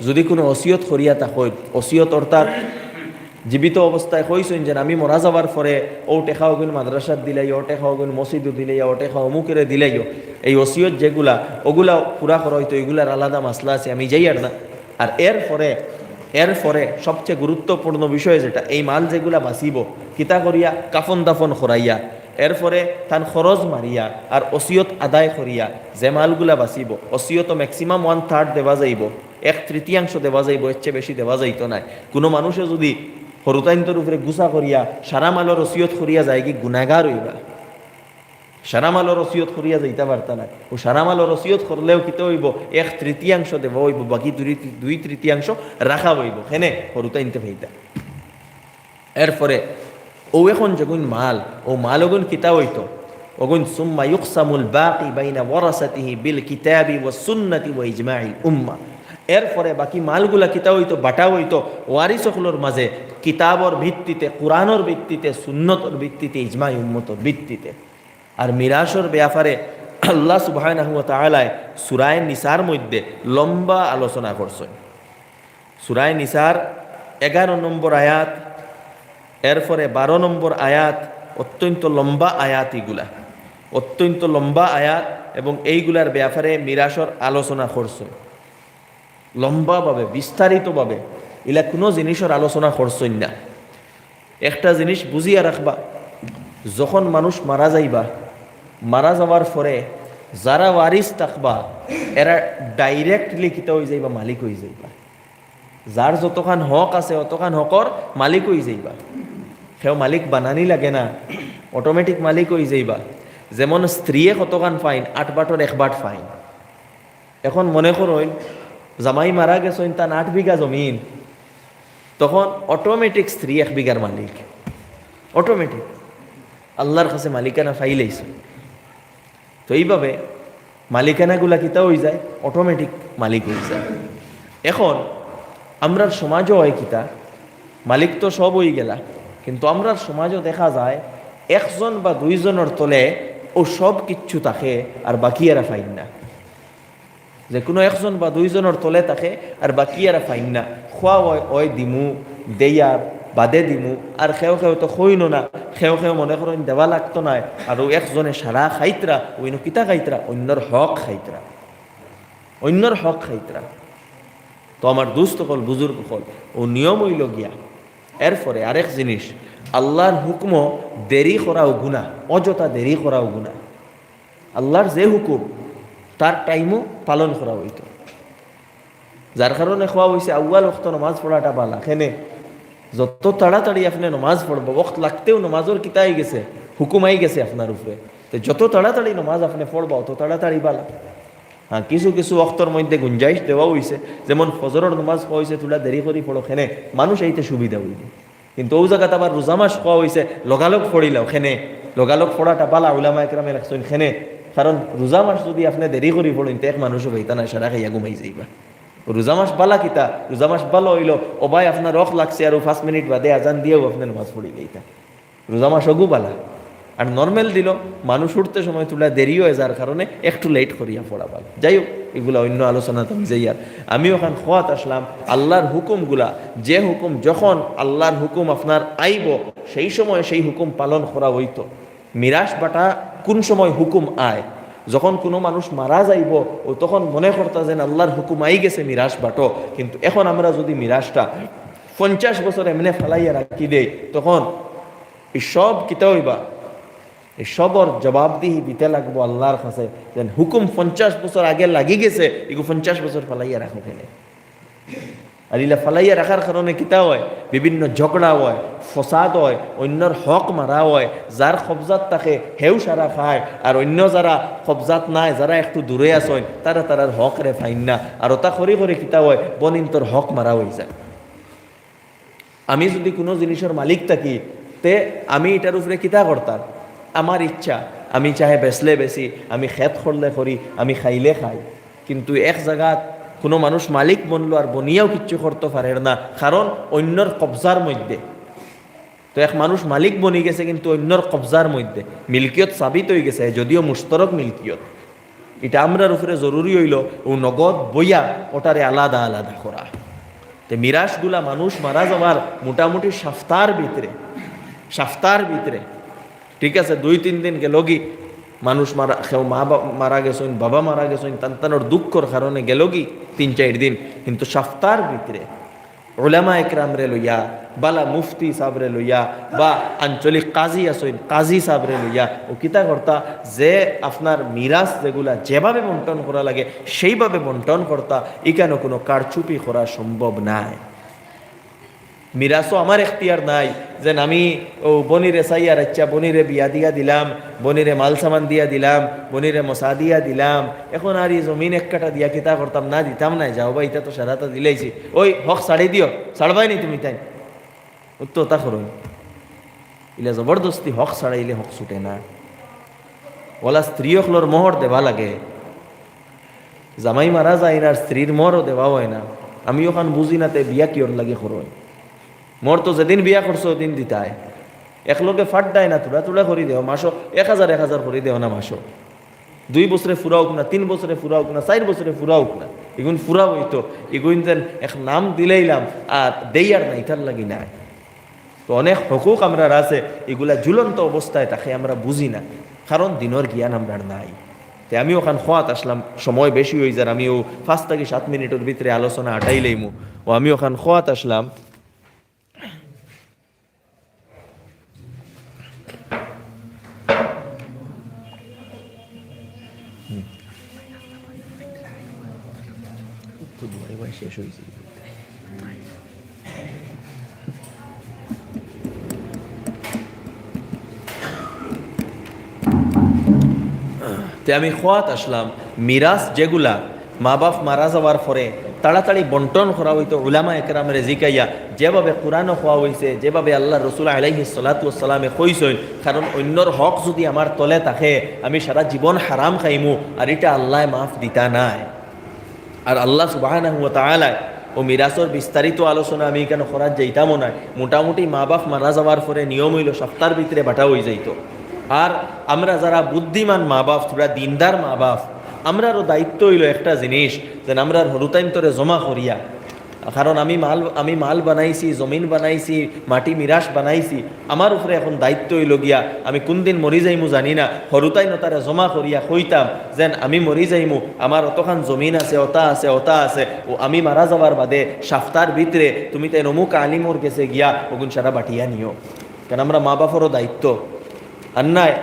যুদি কুনু ওসিয়ত করিয়া থাকইন, ওসিয়ত অর্থাৎ জীবিত অবস্থায় কইছইন যে আমি মরা যাওয়ার পরে অউ টেকা অগুইন মাদ্রাসাত দিলাইও, অউ টেকা অগুইন মসজিদো দিলাইও, অউ টেকা অমুকরে দিলাইও, এই ওসিয়ত যেগুলা, অগুলা পুরা করা অইতো, ইগুলার আলাদা মাসলা আছে, আমি যাইয়ার না। আর এরপরে, এরপরে সবচেয়ে গুরুত্বপূর্ণ বিষয় যেটা, এই মাল যেগুলা বাচিবো, কিতা করিয়া? কাফন দাফন করাইয়া, এরপরে তান খরচ মারিয়া আর ওসিয়ত আদায় করিয়া যে মালগুলা বাচিবো, ওসিয়তো maximum one third দেওয়া যাইবো, এক তৃতীয়াংশ দেওয়া যাইবো, এর চেয়ে বেশি দেওয়া যাইতো নায়। কুনু মানুষে যুদি হুরুতাইন্তর উপরে গুসা করিয়া সারা মালর ওসিয়ত করিয়া যায়গি, গুনাগার অইবা। সারা মালর ওসিয়ত করিয়া যাইতা পারতা নায়। অউ সারা মালর ওসিয়ত করলেও কিতা অইবো? এক তৃতীয়াংশ দেওয়া অইবো, বাকি দুই, দুই তৃতীয়াংশ রাখা অইবো। কেনে? হুরুতাইন্তে পাইতা। এরপরে অউ এখন যেগুইন মাল, অউ মাল অগুইন কিতা অইতো? অগুইন সুম্মা ইউকসামুল বাকি বাইনা ওয়ারাসাতিহি বিল কিতাবি ওয়াস সুন্নতি ওয়া ইজমাইল উম্মাহ। এরপরে বাকি মালগুলা কিতা অইতো? বাটা অইতো ওয়ারিস অকলর মাঝে, কিতাবর ভিত্তিতে, কুরআনর ভিত্তিতে, সুন্নতর ভিত্তিতে, ইজমাই উম্মতর ভিত্তিতে। আর মিরাসর ব্যাপারে আল্লাহ সুবহানাহু ওয়া তাআলায় সূরায়ে নিসার মধ্যে লম্বা আলোচনা করছইন। সূরায়ে নিসার এগারো নম্বর আয়াত, এরপরে বারো নম্বর আয়াত, অত্যন্ত লম্বা আয়াত ইগুলা, অত্যন্ত লম্বা আয়াত, এবং এইগুলার ব্যাপারে মিরাসর আলোচনা করছইন লম্বাভাবে, বিস্তারিতভাবে। ইলা কুনু জিনিসর আলোচনা করছইন না। একটা জিনিস বুঝিয়া রাখবা, যখন মানুষ মারা যাইবা, মারা যাওয়ার পরে যারা ওয়ারিস থাকবা, এরা directly কিতা অইযাইবা? মালিক অইযাইবা। যার যতখান হক আছে, অতখান হকর মালিক অইযাইবা। কেউ মালিক বানানি লাগে না, automatic মালিক অইযাইবা। যেমন স্ত্রীয়ে কতখান পাইন, আট বাটর এক বাট পাইন। এখন মনে করইন, জামাই মারা গেছইন, তান আট বিঘা জমিন, তখন automatic স্ত্রী এক বিঘার মালিক, automatic আল্লাহর কাছে মালিকানা পাইলাইছইন। তো এইভাবে মালিকানাগুলা কিতা অইযায়? Automatic মালিক অইযায়। এখন আমরার সমাজও অয় কিতা, মালিক তো সব অইগেলা, কিন্তু আমরার সমাজও দেখা যায় একজন বা দুইজনর তলে অউ সব কিচ্ছু থাকে, আর বাকি এরা পাইন না। যেকুনু একজন বা দুইজনর তলে থাকে, আর বাকি এরা পাইন না। কওয়া অয়, অয় দিমু, দেইয়ার বাদে দিমু, আর কেউ কেউ তো কইনও না, কেউ কেউ মনে করইন দেওয়া লাগতো নায়, আর অউ একজনে সারা খাইতরা, অইন্য কিতা খাইতরা? অইন্যর হক খাইতরা, অইন্যর হক খাইতরা। তো আমার দুস্ত অকল, বুজুর্গ অকল, অউ নিয়ম অইলো গিয়া। এরপরে আরেক জিনিস, আল্লাহর হুকুমও দেরি করাও গুনা, অযথা দেরি করাও গুনা। আল্লাহর যে হুকুম, তার টাইমও পালন করা অইতো। যার কারণে কওয়া অইছে আউয়াল ওয়াক্ত নমাজ পড়াটা বালা। কেনে? যত তাড়াতাড়ি আপনে নমাজ পড়বা, ওয়াক্ত লাগতেউ নমাজর কিতা আইগেছে, হুকুম আইগেছে আপনার উপরে। তে যত তাড়াতাড়ি নমাজ আপনে পড়বা, অত তাড়াতাড়ি বালা। হ্যাঁ, কিছু কিছু ওয়াক্তর মধ্যে গুঞ্জাইশ দেওয়া অইছে, যেমন ফজরর নমাজ কওয়া অইছে থুড়া দেরি করি পড়ো, কেনে মানুষ আইতে সুবিধা অইবো। কিন্তু অউ জাগাত আবার রোজা মাস কওয়া অইছে লগালগ পড়িলাও, কেনে লগালগ পড়াটা বালা, উলামা একরামে লেখছইন কেনে, কারণ রোজা মাস যুদি আপনে দেরি করি পড়ইন, তে এক মানুষও পাইতা নায়, সারা খাইয়া ঘুমাই যাইবা। রোজা মাস বালা কিতা? রোজা মাস বালা অইলো, ও ভাই, আপনার রখ লাগছে, আরো পাঁচ মিনিট বাদে আজান দিয়াও আপনে নমাজ পড়ি যাইতা। রোজা মাস অগু বালা। আর normal দিলো মানুষ উঠতে সময় থুড়া দেরি অয়, যার কারণে একটু late করিয়া পড়া বালা। যাই হোক, ইগুলা অইন্য আলোচনাত আমি যাইয়ার। আমি অখান কওয়াত আসলাম, আল্লাহর হুকুমগুলা, যে হুকুম যখন আল্লাহর হুকুম আপনার আইবো, সেই সময় সেই হুকুম পালন করা অইতো। মিরাস বাটা কুন সময় হুকুম আয়? যখন কুনু মানুষ মারা যাইবো, অউ তখন মনে করতা যেন আল্লাহর হুকুম আইগেছে, মিরাস বাটো। কিন্তু এখন আমরা যুদি মিরাসটা পঞ্চাশ বছর এমনে ফালাইয়া রাখি দেই, তখন ই সব কিতা অইবা? ই সবর জবাবদিহি দিতে লাগবো আল্লাহর কাছে। যেন হুকুম পঞ্চাশ বছর আগে লাগিগেছে, ইগু পঞ্চাশ বছর ফালাইয়া রাখো কেনে? আর ইলা ফালাইয়া রাখার কারণে কিতা অয়? বিভিন্ন ঝগড়া অয়, ফসাদ অয়, অইন্যর হক মারা অয়, যার কবজাত থাকে হেউ সারা খায়, আর অইন্য যারা কবজাত নাই, যারা একটু দূরে আছইন, তারা তারার হকরে পাইন না। আর অতা করি করি কিতা অয়? বনিন্তর হক মারা অইযায়। আমি যুদি কুনু জিনিসর মালিক থাকি, তে আমি ইটার উপরে কিতা করতাম? আমার ইচ্ছা, আমি চাহে বেচলে বেচি, আমি খেত করলে করি, আমি খাইলে খাই, কিন্তু এক জাগাত কুনু মানুষ মালিক বনলো আর বনিয়াও কিচ্ছু করতো পারের না, কারণ অইন্যর কবজার মইধ্যে। তো এক মানুষ মালিক বনি গেছে কিন্তু অইন্যর কবজার মইধ্যে, মিলকিয়ত সাবিত অইগেছে, যদিও মুশতরক মিলকিয়ত। ইটা আমরার উপরে জরুরি অইলো অউ নগদ বইয়া অটারে আলাদা আলাদা করা। তে মিরাসগুলা মানুষ মারা যাওয়ার মোটামুটি সাপ্তার ভিতরে, সাপ্তার ভিতরে, ঠিক আছে, দুই তিন দিন গেলোগি, মানুষ মারা, কেউ মা বা-, মারা গেছইন, বাবা মারা গেছইন, তান তানোর দুঃখর কারণে গেলোগি তিন চাইর দিন, কিন্তু সাপ্তার ভিতরে উলামা একরামরে লইয়া, বালা মুফতি সাবরে লইয়া, বা আঞ্চলিক কাজী আছইন, কাজী সাবরে লইয়া, অউ কিতা করতা, যে আপনার মিরাস যেগুলা যেভাবে বন্টন করা লাগে, সেইভাবে বন্টন করতা, ইখানো কুনু কারচুপি করা সম্ভব নায়। মিরাসও আমার এখতিয়ার নাই, যেন আমি অউ বনিরে চাইয়া রাইচ্চা, বনিরে বিয়া দিয়া দিলাম, বনিরে মাল সামান দিয়া দিলাম, বনিরে মশা দিয়া দিলাম, এখন আর ই জমিন এক কাঠা দিয়া কিতা করতাম, না দিতাম নায়, যাও বা, ইতা তো সারাতা দিলাইছি, অউ হক ছাড়ি দিও, ছাড়বায় নি তুমি তাইন? অউ তো অতা করইন। ইলা জবরদস্তি হক ছাড়াইলে হক ছুটে না। অলা স্ত্রী অকলর মোহর দেওয়া লাগে। জামাই মারা যাইন আর স্ত্রীর মোহরও দেওয়া অয় না। আমি অখান বুঝি না, তে বিয়া কিওর লাগি করইন? মোহর তো যেদিন বিয়া করছো, অউদিন দিতায়। একলগে ফাট দেয় না, থুড়া থুড়া করি দেও মাসো, এক হাজার এক হাজার করি দেও না মাসো। দুই বছরে ফুরা অউক না, তিন বছরে ফুরা অউক না, চাইর বছরে ফুরা অউক না, ইগুন ফুরা অইতো। ইগুন যেন এক নাম দিলাইলাম, আর দেই আর না, ইতার লাগি নায়। তো অনেক হকুক আমরার আছে, ইগুলা ঝুলন্ত অবস্থায় থাকে, আমরা বুঝি না, কারণ দিনর জ্ঞান আমরার নাই। তে আমি অখান কওয়াত আছলাম, সময় বেশি অইযার, আমি অউ পাঁচ থাকি সাত মিনিটর ভিতরে আলোচনা আটাইলাইমু। অউ আমি অখান কওয়াত আছলাম, হুম। তো দুয়ারে বাড়ি শেষ অইছে। তে আমি কওয়াত আছলাম, মিরাস যেগুলা মা বাপ মারা যাওয়ার পরে তাড়াতাড়ি বন্টন করা অইতো, উলামা একরামরে জিকাইয়া, যেভাবে কুরআনো কওয়া অইছে, যেভাবে আল্লার রসুল আলাইহিস সালাতু ওয়াস সালামে কইছইন, কারণ অইন্যর হক যুদি আমার তলে থাকে, আমি সারা জীবন হারাম খাইমু, আর ইটা আল্লায় মাফ দিতা নায়। আর আল্লা সুবহানাহু ওয়া তাআলায়, অউ মিরাসর বিস্তারিত আলোচনা আমি ইখানো করাত যাইতামও নায়। মোটামুটি মা বাপ মারা যাওয়ার পরে নিয়ম অইলো সাপ্তার ভিতরে বাটা অইযাইতো। আর আমরা যারা বুদ্ধিমান মা বাপ, থুড়া দিনদার মা বাপ, আমরারও দায়িত্ব অইলো একটা জিনিস, যেন আমরার হুরুতাইন্তরে জমা করিয়া, কারণ আমি মাল, আমি মাল বানাইছি, জমিন বানাইছি, মাটি মিরাস বানাইছি, আমার উপরে এখন দায়িত্ব অইলো গিয়া, আমি কুনদিন মরি যাইমু জানি না, হুরুতাইন অতারে জমা করিয়া কইতাম, যেন আমি মরি যাইমু, আমার অতখান জমিন আছে, অতা আছে, অতা আছে, অউ আমি মারা যাওয়ার বাদে সাপ্তার ভিতরে তুমি তাইন অমুক আলিমর গেছে গিয়া অগুন সারা বাটিয়া নিও। কারণ আমরা মা বাপরও দায়িত্ব। আর নায়,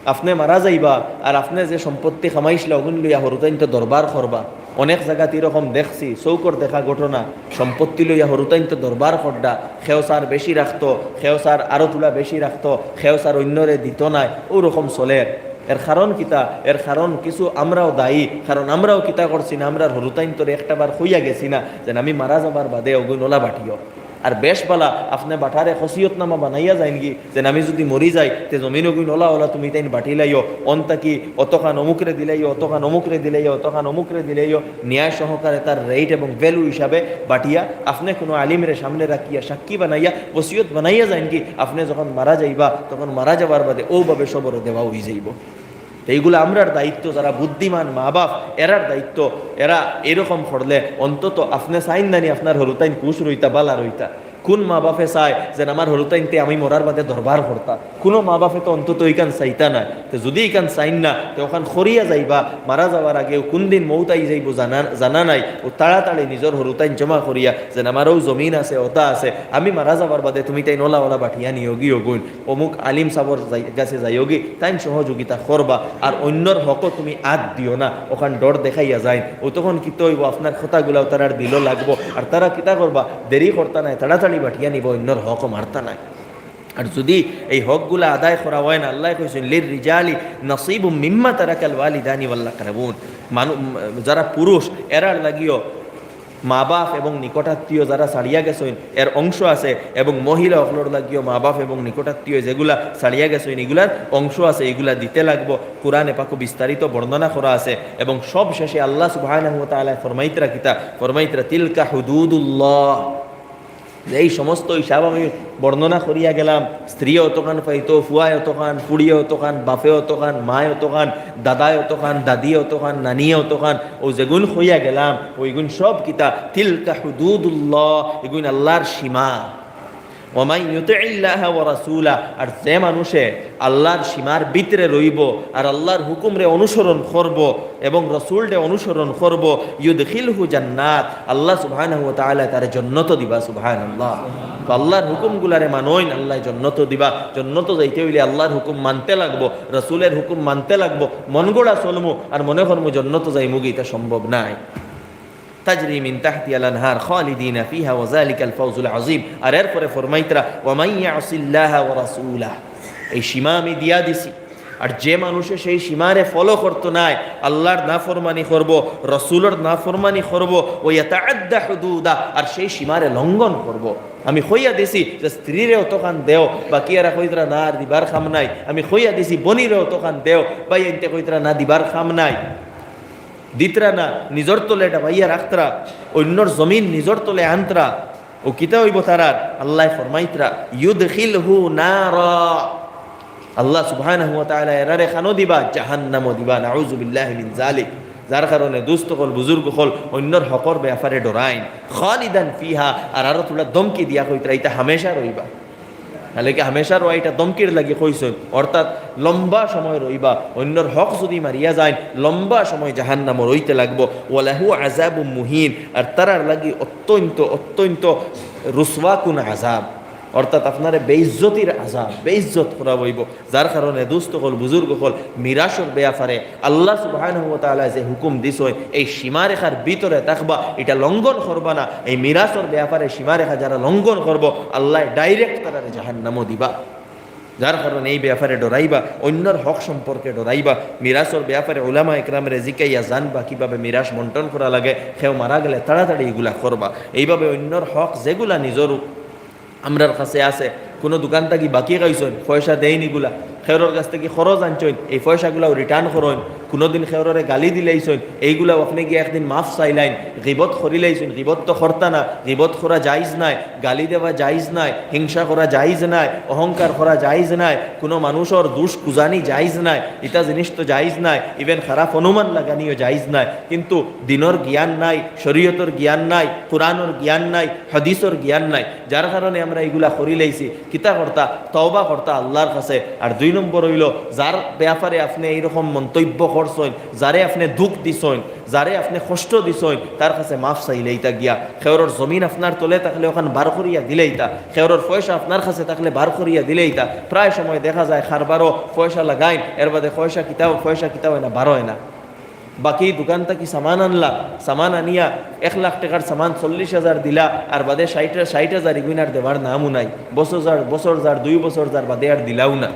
আপনে মারা যাইবা, আর আপনে যে সম্পত্তি কামাইছলা, অগুন লইয়া হুরুতাইন্তে দরবার করবা। অনেক জাগাত ইরকম দেখছি, চউখর দেখা ঘটনা, সম্পত্তি লইয়া হুরুতাইন্তে দরবার করডা, কেউ চার বেশি রাখতো, কেউ চার আরো থুড়া বেশি রাখতো, কেউ চার অইন্যরে দিতো নায়, অউ রকম চলের। এর কারণ কিতা? এর কারণ কিছু আমরাও দায়ী, কারণ আমরাও কিতা করছি না, আমরার হুরুতাইন্তরে একটাবার কইয়া গেছি না, যেন আমি মারা যাবার বাদে অগুন অলা বাটিও। আর বেশ বালা, আপনে বাটারে খসিয়তনামা বানাইয়া যাইনগি, যেন আমি যুদি মরি যাই, তে জমিন অগুন অলা অলা তুমি তাইন বাটিলাইও, অন থাকি অতখান অমুকরে দিলাইও, অতখান অমুকরে দিলাইও, অতখান অমুকরে দিলাইও, ন্যায় সহকারে তার rate এবং value হিসাবে বাটিয়া, আপনে কুনু আলিমরে সামনে রাখিয়া, সাক্ষী বানাইয়া, ওসিয়ত বানাইয়া যাইনগি, আপনে যখন মারা যাইবা, তখন মারা যাবার বাদে অউভাবে সবরে দেওয়া অইযাইবো। তে ইগুলা আমরার দায়িত্ব, যারা বুদ্ধিমান মা বাপ, এরার দায়িত্ব, এরা এরকম করলে অন্তত আপনে চাইন না নি আপনার হুরুতাইন খুশ রইতা, বালা রইতা। কুন মা বাপে চায় যেন আমার হুরুতাইন্তে আমি মরার বাদে দরবার করতা? কুনু মা বাপে তো অন্তত ইখান চাইতা নায়। তে যুদি ইখান চাইন না, তে অখান করিয়া যাইবা, মারা যাওয়ার আগেও কুনদিন মউত আই যাইবো জানা, জানা নাই। অউ তাড়াতাড়ি নিজর হুরুতাইন জমা করিয়া, যেন আমার অউ জমিন আছে, অতা আছে, আমি মারা যাওয়ার বাদে তুমি তাইন অলা অলা বাটিয়া নিওগি অগুন। অমুক আলিম সাবর যাই-, গেছে যাইওগি, তাইন সহযোগিতা করবা। আর অইন্যর হকো তুমি আত দিও না, অখান ডর দেখাইয়া যাইন। অউ তখন কিতা অইবো, আপনার কথাগুলাও তারার দিলো লাগবো। আর তারা কিতা করবা, দেরি করতা নায়, তাড়াতাড়ি বাটিয়া নিবা, অইন্যর হকো মারতা নায়। আর যুদি এই হকগুলা আদায় করা অয় না, আল্লায় কইছইন, "লির রিজালি নাসিবুম মিম্মা তারাকাল ওয়ালিদানি ওয়াল আকরাবুন।" মানু-, যারা পুরুষ, এরার লাগিও মা বাপ এবং নিকটাত্মীয় যারা ছাড়িয়া গেছইন, এর অংশ আছে, এবং মহিলা অকলর লাগিও মা বাপ এবং নিকটাত্মীয় যেগুলা ছাড়িয়া গেছইন, এগুলার অংশ আছে, এগুলা দিতে লাগবো। কোরআনে পাকো বিস্তারিত বর্ণনা করা আছে। এবং সব শেষে আল্লাহ সুবহানাহু ওয়া তাআলা ফরমাইতরা কিতা? ফরমাইতরা, "তিলকা হুদুদুল্লাহ।" যে এই সমস্ত হিসাব আমি বর্ণনা করিয়া গেলাম, স্ত্রীয়ে অতখান পাইতো, ফুয়ায় অতখান, ফুড়িয়ে অতখান, বাপে অতখান, মায় অতখান, দাদায় অতখান, দাদিয়ে অতখান, নানিয়ে অতখান, ও যেগুন কইয়া গেলাম, ওইগুন সব কিতা? তিলকা হুদুদুল্লাহ, এগুন আল্লাহর সীমা। ওয়া মান ইউতিইল্লাহা ওয়া রাসূলা, আর যে মানুষে আল্লাহর সীমার ভিতরে রইবো আর আল্লাহর হুকুমরে অনুসরণ করবো এবং রসুলরে অনুসরণ করবো, ইউদখিলহু জান্নাত, আল্লাহ সুবহানাহু ওয়া তাআলা তারে জন্নত দিবা। সুবহানাল্লাহ। তো আল্লাহর হুকুমগুলারে মানইন, আল্লাহ জন্নত দিবা। জন্নত যাইতে অইলে আল্লাহর হুকুম মানতে লাগবো, রসুলের হুকুম মানতে লাগবো। মন গড়া চলমু আর মনে করমু জন্নত যাইমুগি, ইতা সম্ভব নায়। তাজরি মিন তাহতিহাল আনহার খালিদিনা ফিহা ওয়া যালিকাল ফাউজুল আযীম। আর এরপরে ফরমাইতরা, "ওয়া মান ইয়াসিল্লাহা ওয়া রাসূলাহ।" এই সীমা আমি দিয়া দিছি। আর যে মানুষে সেই সীমারে ফলো করতো নায়, আল্লাহর নাফরমানি করবো, রসুলর নাফরমানি করবো, ওয়া ইয়াতাআদ্দা হুদুদা, আর সেই সীমারে লঙ্ঘন করবো। আমি কইয়া দিছি যে স্ত্রীরে অতখান দেও, বাকি এরা কইতরা, "না, আর দিবার কাম নাই।" আমি কইয়া দিছি, "বনিরে অতখান দেও", ভাইয়াইন্তে কইতরা, "না, দিবার কাম নাই।" দিতরা না, নিজর তলে ডাবাইয়া রাখতরা, অইন্যর জমিন নিজর তলে আনতরা, ও কিতা অইবো তারার? আল্লায় ফরমাইতরা, "ইউদখিলহু নারা।" আল্লাহ সুবহানাহু ওয়া তাআলা এরারে খানো দিবা, জাহান্নামো দিবা, নাউযুবিল্লাহি মিন যালিক। যার কারণে দোস্ত অকল, বুজুর্গ অকল, অইন্যর হকর বেয়াপারে ডরাইন। খালিদান ফিহা, আর আরো থুড়া ধমকি দিয়া কইতরা, "ইতা হামেশা রইবা।" তাইলে কি হামেশার ওয়াইটা ধমকির লাগি কইছইন, অর্থাৎ লম্বা সময় রইবা, অইন্যর হক যুদি মারিয়া যাইন, লম্বা সময় জাহান্নামো রইতে লাগবো। ওয়ালাহু আযাবুম মুহিন, আর তারার লাগি অত্যন্ত, অত্যন্ত রুসওয়াকুন আযাব, অর্থাৎ আপনারে বেইজ্জতির আযাব, বেইজ্জত করা অইবো। যার কারণে দোস্ত অকল, বুজুর্গ অকল, মিরাসর বেয়াপারে আল্লাহ সুবহানাহু ওয়া তাআলা যে হুকুম দিছইন, এই সীমারেখার ভিতরে থাকবা, ইটা লঙ্ঘন করবা না। এই মিরাসর বেয়াপারে সীমারেখা যারা লঙ্ঘন করবো, আল্লায় direct তারারে জাহান্নামো দিবা। যার কারণে এই বেয়াপারে ডরাইবা, অইন্যর হক সম্পর্কে ডরাইবা। মিরাসর বেয়াপারে উলামা একরামরে জিকাইয়া জানবা কিভাবে মিরাস বন্টন করা লাগে, কেউ মারা গেলে তাড়াতাড়ি ইগুলা করবা। এইভাবে অইন্যর হক যেগুলা নিজর আমরার কাছে আছে, কুনু দোকান থাকি বাকি খাইছইন, পয়সা দেইন ইগুলা, কেউরর কাছ থাকি খরচ আনছইন, এই পয়সাগুলাও return করইন। কুনুদিন কেউররে গালি দিলাইছইন, এইগুলাও আপনে গিয়া একদিন মাফ চাইলাইন। গিবত করিলাইছইন, গিবত তো করতা না, গিবত করা জায়েজ নায়, গালি দেওয়া জায়েজ নায়, হিংসা করা জায়েজ নায়, অহংকার করা জায়েজ নায়, কুনু মানুষর দুষ খুজানি জায়েজ নায়, ইতা জিনিস তো জায়েজ নায়, even খারাপ অনুমান লাগানিও জায়েজ নায়। কিন্তু দিনর জ্ঞান নাই, শরীয়তর জ্ঞান নাই, কোরআনর জ্ঞান নাই, হাদিসর জ্ঞান নাই, যার কারণে আমরা ইগুলা করিলাইছি। কিতা করতা? তওবা করতা আল্লাহর কাছে। আর দুই নম্বর অইলো, যার বেয়াপারে আপনে এইরকম মন্তব্য করছইন, যারে আপনে দুখ দিছইন, যারে আপনে কষ্ট দিছইন, তার কাছে মাফ চাইলাইতা গিয়া। কেউরর জমিন আপনার তলে থাকলে অখান বার করিয়া দিলাইতা, কেউরর পয়সা আপনার কাছে থাকলে বার করিয়া দিলাইতা। প্রায় সময় দেখা যায় কারবারো পয়সা লাগাইন, এরবাদে পয়সা কিতা অয়, পয়সা কিতা অয় না, বার অয় না। বাকি দোকান থাকি সামান আনলা, সামান আনিয়া এক লাখ টেকার সামান চল্লিশ হাজার দিলা, আর বাদে ষাইট, ষাইট হাজার ইগুইন আর দেওয়ার নামও নাই। বছর যার, বছর যার, দুই বছর যার, বাদে আর দিলাও না।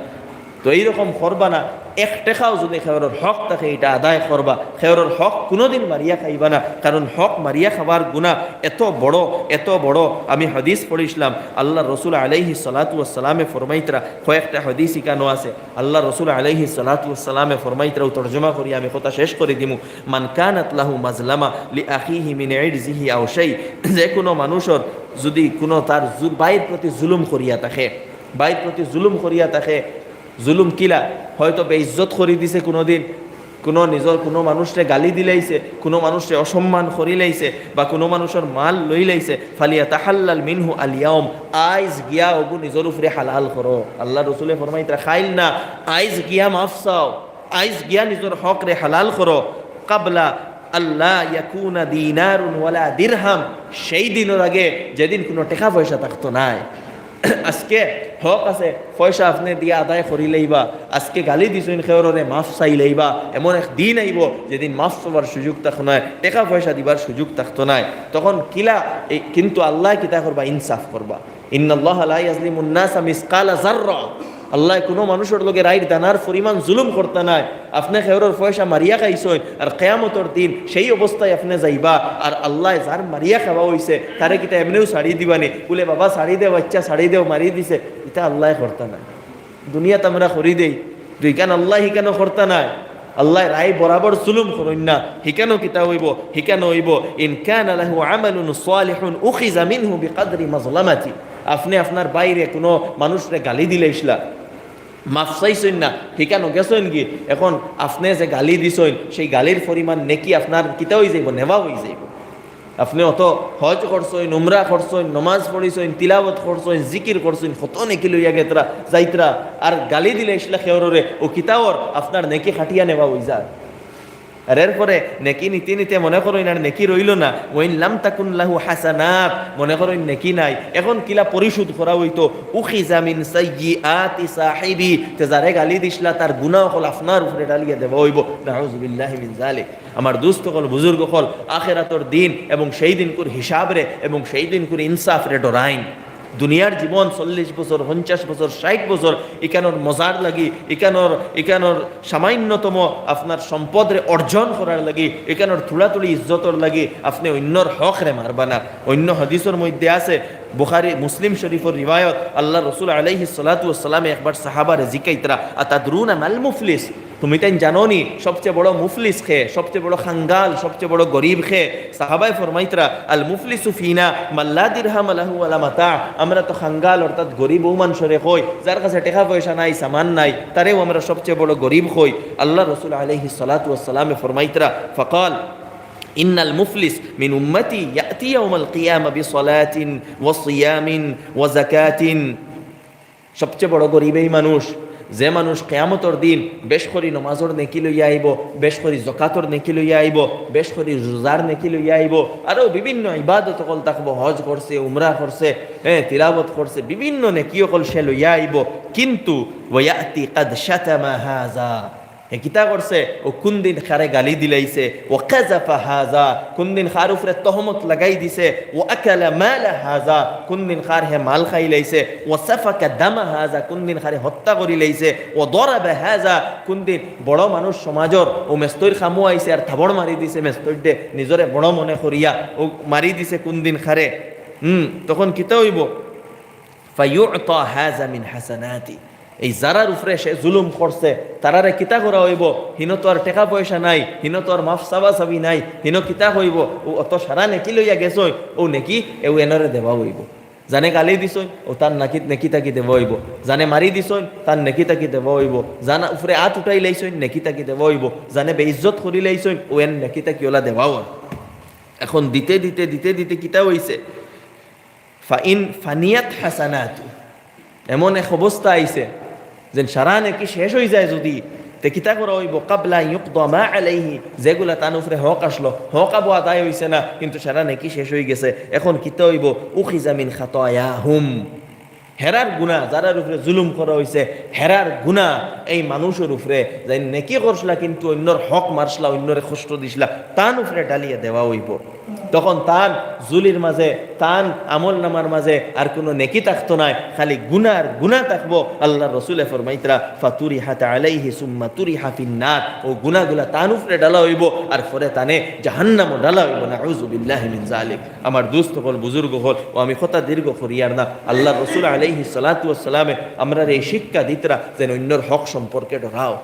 তো এইরকম করবা না। এক টেকাও যুদি কেউরর হক থাকে, ইটা আদায় করবা। কেউরর হক কুনুদিন মারিয়া খাইবা না, কারণ হক মারিয়া খাবার গুনা এত বড়, এত বড়। আমি হাদিস পড়ছিলাম, আল্লাহর রসুল আলাইহিস সালাতু ওয়াস সালামে ফরমাইতরা, কয়েকটা হাদিস ইকানো আছে, আল্লাহর রসুল আলাইহিস সালাতু ওয়াস সালামে ফরমাইতরা, তর্জমা করি আমি কথা শেষ করি দিমু, "মান কানাত লাহু মাজলামা লি আখিহি মিন ইরজিহি আও শাই", যে কুনু মানুষর যুদি কুনু তার জু-, ভাইর প্রতি জুলুম করিয়া থাকে, ভাইর প্রতি জুলুম করিয়া থাকে, জুলুম কিলা, হয়তো বেইজ্জত করি দিছে কুনুদিন, কুনু নিজর কুনু মানুষরে গালি দিলাইছে, কুনু মানুষরে অসম্মান করিলাইছে, বা কুনু মানুষর মাল লইলাইছে, "ফালিয়াতাহাল্লাল মিনহু আল ইয়াউম", আইজ গিয়া অগু নিজর উপরে হালাল করো। আল্লাহর রসুলে ফরমাইতরা, কাইল না, আইজ গিয়া মাফ চাও, আইজ গিয়া নিজর হকরে হালাল করো। "কাবলা আল্লা ইয়াকুনা দিনারুন ওয়ালা দিরহাম", সেই দিনর আগে যেদিন কুনু টেকা পয়সা থাকতো নায়। আজকে হক আছে, পয়সা আপনে দিয়া আদায় করিলাইবা। আজকে গালি দিছইন কেউররে, মাফ চাইলাইবা। এমন এক দিন আইবো যেদিন মাফ চাওয়ার সুযোগ থাকতো নায়, টেকা পয়সা দিবার সুযোগ থাকতো নায়। তখন কিলা, এই, কিন্তু আল্লায় কিতা করবা? ইনসাফ করবা। "ইন্নাল্লাহা লা ইয়াজলিমুন নাসা মিসকালা জাররা।" আল্লায় কুনু মানুষর লগে রাইর দানার পরিমাণ জুলুম করতা নায়। আপনে খেউরর পয়সা মারিয়া খাইছইন, আর কিয়ামতর দিন সেই অবস্থায় আপনে যাইবা। আর আল্লায় যার মারিয়া খাওয়া অইছে, তারে কিতা এমনেউ ছাড়ি দিবা নি? বুলে, "বাবা, ছাড়ি দেও, বাচ্চা, ছাড়ি দেও, মারি দিছে।" ইতা আল্লায় করতা নায়। দুনিয়াত আমরা করি দেই, দুইখান আল্লায় হিখানো করতা নায়। আল্লায় রায় বরাবর জুলুম করইন না। হিখানো কিতা অইবো? হিখানো অইবো, "ইন কানা লাহু আমালুন সালিহুন উখিযা মিনহু বিকাদরি মাজলামাতি।" আপনে আপনার ভাইরে, কুনু মানুষরে গালি দিলাইছলা, মাফ চাইছইন না, হিখানো গেছইন গি, এখন আপনে যে গালি দিছইন, সেই গালির পরিমাণ নেকি আপনার কিতা অইযাইবো? নেওয়া অইযাইবো। আপনে অত হজ করছইন, উমরা করছইন, নমাজ পড়িছইন, তিলাওয়াত করছইন, জিকির করছইন, কত নেকি লইয়া গেতরা, যাইতরা, আর গালি দিলাইছলা খেউররে, অউ কিতা অর? আপনার নেকি কাটিয়া নেওয়া অইযার। আর এরপরে নেকি নিতে নিতে মনে করইন আর নেকি রইলো না, "ওয়াইন লাম তাকুন লাহু হাসানাত", মনে করইন নেকি নাই, এখন কিলা পরিশোধ করা অইতো? "উখিযা মিন সাইয়্যিআতি সাহিবি", তে যারে গালি দিছলা তার গুনা অকল আপনার উপরে ডালিয়া দেওয়া অইবো। নাউযুবিল্লাহি মিন যালিক। আমার দুস্ত অকল, বুজুর্গ অকল, আখেরাতর দিন এবং সেই দিনকুর হিসাবরে এবং সেই দিনকুর ইনসাফরে ডরাইন। দুনিয়ার জীবন চল্লিশ বছর, পঞ্চাশ বছর, ষাইট বছর, ইখানোর মজার লাগি, ইখানোর, ইখানোর সামান্যতম আপনার সম্পদরে অর্জন করার লাগি, ইখানোর থুড়াথুড়ি ইজ্জতর লাগি আপনে অইন্যর হকরে মারবা না। অইন্য হাদিসর মধ্যে আছে, বুখারী মুসলিম শরীফর রিওয়ায়ত, আল্লার রসুল আলাইহিস সালাতু ওয়াস সালামে একবার সাহাবারে জিকাইতরা, "আতাদরুনা মাল মুফলিস?" তুমিতাইন জানো নি সবচে বড় মুফলিস কে, সবচে বড় কাঙ্গাল, সবচে বড় গরিব কে? সাহাবায় ফরমাইতরা, "আল মুফলিসু ফিনা মান লা দিরহামা লাহু ওয়ালা মাতা।" আমরা তো কাঙ্গাল অর্থাৎ গরিব অউ মানষরে কই, যার কাছে টেকা পয়সা নাই, সামান নাই, তারেউ আমরা সবচে বড় গরিব কই। আল্লার রসুল আলাইহিস সালাতু ওয়াস সালামে ফরমাইতরা, ফাকাল, "ইন্নাল মুফলিস মিন উম্মতি ইয়াতি ইয়াউমাল কিয়ামা বিসালাতিন ওয়া সিয়ামিন ওয়া যাকাতিন।" সবচে বড় গরিব এই মানুষ, যে মানুষ কিয়ামতর দিন বেশ করি নমাজর নেকি লইয়া আইবো, বেশ করি জকাতর নেকি লইয়া আইবো, বেশ করি রোজার নেকি লইয়া আইবো, আরো বিভিন্ন ইবাদত অকল থাকবো, হজ করছে, উমরা করছে, হ্যাঁ, তিলাবত করছে, বিভিন্ন নেকি অকল সে লইয়া আইবো। কিন্তু ওয়ায়াতি কাদ শাতামা হাজা, হে কিতা করছে? ও কুন দিন কারে গালি দিলাইছে, ও কাযাফা হাজা, কুন দিন কার উপরে তহমত লাগাই দিছে, ও আকালা মালা হাজা, কুন দিন কার হে মাল খাইলাইছে, ও সাফাকা দামা হাজা, কুন দিন কারে হত্যা করিলাইছে, ও দরাবা হাজা, কুন দিন বড় মানুষ সমাজর ও মেস্তইর কামো আইছে আর থাবড় মারি দিছে মেস্তইররে, নিজরে বড় মনে করিয়া ও মারি দিছে কুন দিন কারে। হুম, তখন কিতা অইবো? ফায়ুতা হাজা মিন হাসানাতি। এই যারার উপরে সে জুলুম করছে, তারারে কিতা করা অইবো? হিনো তো আর টেকা পয়সা নাই, হিনো তো আর মাফ চাবা চাবি নাই, হিনো কিতা অইবো? ও অত সারা নেকি লইয়া গেছইন, ও নেকি এও এনরে দেওয়া অইবো। জানে গালি দিছইন, ও তার নাকি, নেকি তাকি দেওয়া অইবো। জানে মারি দিছইন, তার নেকি তাকি দেওয়া অইবো। জানা উপরে আত উঠাইলাইছইন, নেকি তাকি দেওয়া অইবো। জানে বেইজ্জত করিলাইছইন, ও এন নেকি তাকি ওলা দেওয়া অইবো। এখন দিতে দিতে, দিতে দিতে কিতা অইছে? ফাইন ফানিয়াত হাসানাতু, এমন এক অবস্থা আইছে যেন সারা নেকি শেষ অইযায় যদি, তে কিতা করা অইবো? কাবলা ইউকদা মা আলাইহি, যেগুলা তান উপরে হক আসলো, হক আবো আদায় অইছে না, কিন্তু সারা নেকি শেষ অইগেছে। এখন কিতা অইবো? উখিজা মিন খাতায়াহুম, হেরার গুনা, যারার উপরে জুলুম করা অইছে, হেরার গুনা এই মানুষর উপরে, যাইন নেকি করছলা কিন্তু অইন্যর হক মারছলা, অইন্যরে কষ্ট দিছলা, তান উপরে ডালিয়া দেওয়া অইবো। তখন তান ঝুলির মাঝে, তান আমল নামার মাঝে আর কুনু নেকি থাকতো নায়, খালি গুনা আর গুনা থাকবো। আল্লার রসুলে ফরমাইতরা, "ফাতুরিহাত আলাইহি সুম্মা তুরিহা ফিন্নার।" ও গুনাগুলা তান উপরে ডালা অইবো, আর পরে তানে জাহান্নামো ডালা অইবো। নাউযুবিল্লাহি মিন যালিক। আমার দুস্ত অকল, বুজুর্গ অকল, ও আমি কথা দীর্ঘ করিয়ার না। আল্লার রসুল আলাইহিস সালাতু ওয়াস সালামে আমরারে এই শিক্ষা দিতরা যেন অইন্যর হক সম্পর্কে ডরাও।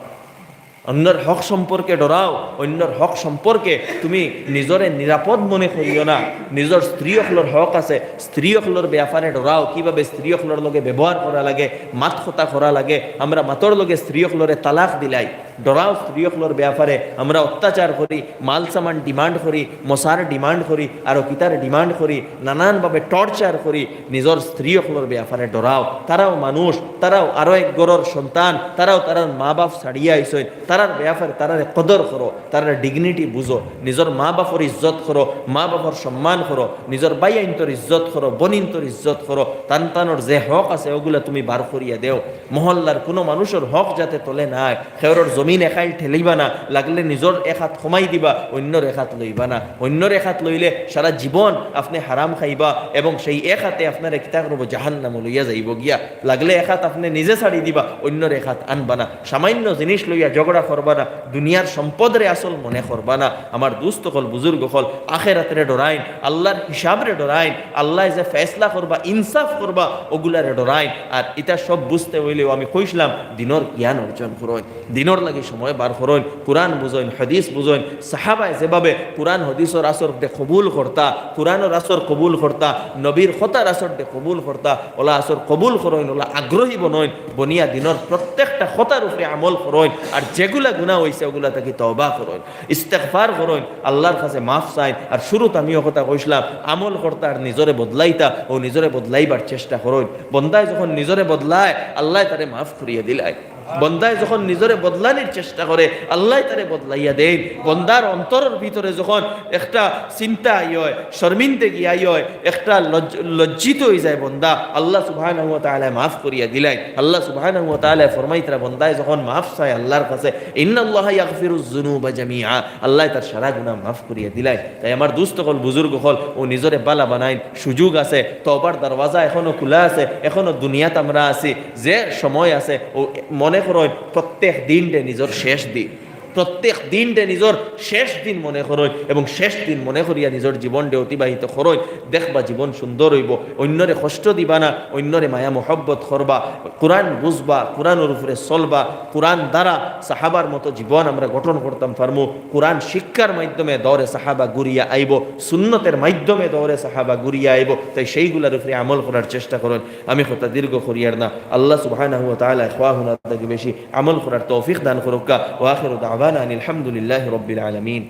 অইন্যর হক সম্পর্কে ডরাও, অইন্যর হক সম্পর্কে তুমি নিজরে নিরাপদ মনে করিও না। নিজর স্ত্রী অকলর হক আছে, স্ত্রী অকলর ব্যাপারে ডরাও, কিভাবে স্ত্রী অকলর লগে ব্যবহার করা লাগে, মাত কথা করা লাগে। আমরা মাতর লগে স্ত্রী অকলরে তালাক দিলাই, ডরাও স্ত্রী অকলর ব্যাপারে। আমরা অত্যাচার করি, মাল সামান demand করি, মশার demand করি, আরো কিতার demand করি, নানানভাবে torture করি। নিজর স্ত্রী অকলর ব্যাপারে ডরাও, তারাও মানুষ, তারাও আরো এক ঘরর সন্তান, তারাও তারার মা বাপ ছাড়িয়া আইছইন, তারার ব্যাপারে তারারে কদর করো, তারার ডিগনিটি বুঝো, নিজর মা বাপর ইজ্জত করো, মা বাপর সম্মান করো, নিজর ভাইয়াইন্তর ইজ্জত করো, বনিন্তর ইজ্জত করো। তান তানর যে হক আছে ওগুলা তুমি বার করিয়া দেও। মহল্লার কুনু মানুষর হক যাতে তলে নায়, কেউরর জমিন একাইল ঠেলিবা না, লাগলে নিজর এক হাত কমাই দিবা, অইন্যর এক হাত লইবা না। অইন্যর এক হাত লইলে সারা জীবন আপনে হারাম খাইবা এবং সেই এক হাতে আপনারে কিতা করবো, জাহান্নামো লইয়া যাইবো গিয়া। লাগলে এক হাত আপনে নিজে ছাড়ি দিবা, অইন্যর এক হাত আনবা না। সামান্য জিনিস লইয়া ঝগড়া করবা না, দুনিয়ার সম্পদরে আসল মনে করবা না। আমার দুস্ত অকল, বুজুর্গ অকল, আখেরাতরে ডরাইন, আল্লার হিসাবরে ডরাইন, আল্লায় যে ফয়সলা করবা, ইনসাফ করবা, ওগুলারে ডরাইন। আর ইতা সব বুঝতে অইলেও আমি কইছলাম, দিনর জ্ঞান অর্জন করইন, দিনর লাগি সময় বার করইন, কুরআন বুঝইন, হাদিস বুঝইন। সাহাবায় যেভাবে কুরআন হাদিসর আসররে কবুল করতা, কুরআনর আসর কবুল করতা, নবীর কথার আসররে কবুল করতা, ওলা আসর কবুল করইন, ওলা আগ্রহী বনইন, বনিয়া দিনর প্রত্যেকটা কথার উপরে আমল করইন। আর যেগুলা গুনাহ অইছে ওগুলা থাকি তওবা করইন, ইস্তেগফার করইন, আল্লার কাছে মাফ চাইন। আর শুরুত আমিও কথা কইছলাম, আমল করতা আর নিজরে বদলাইতা, ও নিজরে বদলাইবার চেষ্টা করইন। বন্দায় যখন নিজরে বদলায়, আল্লায় তারে মাফ করিয়া দিলায়। বন্দায় যখন নিজরে বদলানির চেষ্টা করে, আল্লায় তারে বদলাইয়া দেইন। বন্দার অন্তরর ভিতরে যখন একটা চিন্তা আই অয়, শর্মিন্দগি আই অয়, একটা লজ্জ-, লজ্জিত অই যায় বন্দা, আল্লাহ সুবহানাহু ওয়া তাআলায় মাফ করিয়া দিলাইন। আল্লাহ সুবহানাহু ওয়া তাআলায় ফরমাইতরা, বন্দায় যখন মাফ চায় আল্লার কাছে, ইন্নাল্লাহা ইয়াগফিরুয যুনুবা জামিআ, আল্লায় তার সারা গুনাহ মাফ করিয়া দিলাইন। তাই আমার দুস্ত অকল, বুজুর্গ অকল, ও নিজরে বালা বানাইন, সুযোগ আছে, তওবার দরওয়াজা এখনো খুলা আছে, এখনো দুনিয়াত আমরা আছি, যে সময় আছে, ও মনে করইন প্রত্যেক দিনরে নিজর শেষ দিন, প্রত্যেক দিনরে নিজর শেষ দিন মনে করইন এবং শেষ দিন মনে করিয়া নিজর জীবনরে অতিবাহিত করইন। দেখবা জীবন সুন্দর অইবো, অইন্যরে কষ্ট দিবা না, অইন্যরে মায়া মহব্বত করবা, কুরআন বুঝবা, কুরআনর উপরে চলবা, কুরআন দ্বারা সাহাবার মতো জীবন আমরা গঠন করতাম পারমু। কুরআন শিক্ষার মাধ্যমে দৌরে সাহাবা ঘুরিয়া আইবো, সুন্নতের মাধ্যমে দৌরে সাহাবা ঘুরিয়া আইবো। তাই সেইগুলার উপরে আমল করার চেষ্টা করইন। আমি কথা দীর্ঘ করিয়ার না। আল্লাহ সুবহানাহু ওয়া তাআলায় কওয়া হুনা থাকি বেশি আমল করার তৌফিক দান করউক্কা। ওয়া আখিরু দাওয়ানা আনিল হামদুলিল্লাহি রাব্বিল আলামিন।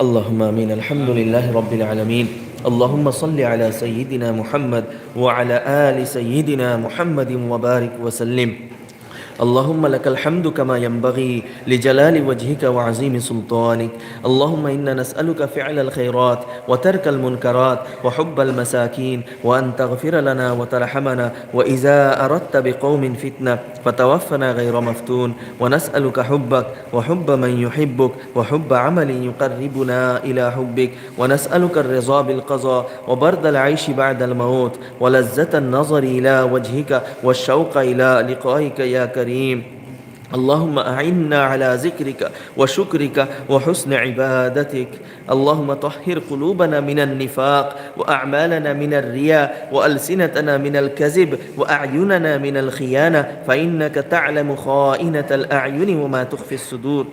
اللهم آمين. الحمد لله رب العالمين. اللهم صل على سيدنا محمد وعلى آل سيدنا محمد وبارك وسلم. اللهم لك الحمد كما ينبغي لجلال وجهك وعظيم سلطانك. اللهم إنا نسألك فعل الخيرات وترك المنكرات وحب المساكين وأن تغفر لنا وترحمنا وإذا أردت بقوم فتنة فتوفنا غير مفتون، ونسألك حبك وحب من يحبك وحب عمل يقربنا إلى حبك، ونسألك الرضا بالقضاء وبرد العيش بعد الموت ولذة النظر إلى وجهك والشوق إلى لقائك يا كريم. اللهم أعنا على ذكرك وشكرك وحسن عبادتك. اللهم طهر قلوبنا من النفاق وأعمالنا من الرياء وألسنتنا من الكذب وأعيننا من الخيانة، فإنك تعلم خائنة الأعين وما تخفي الصدور.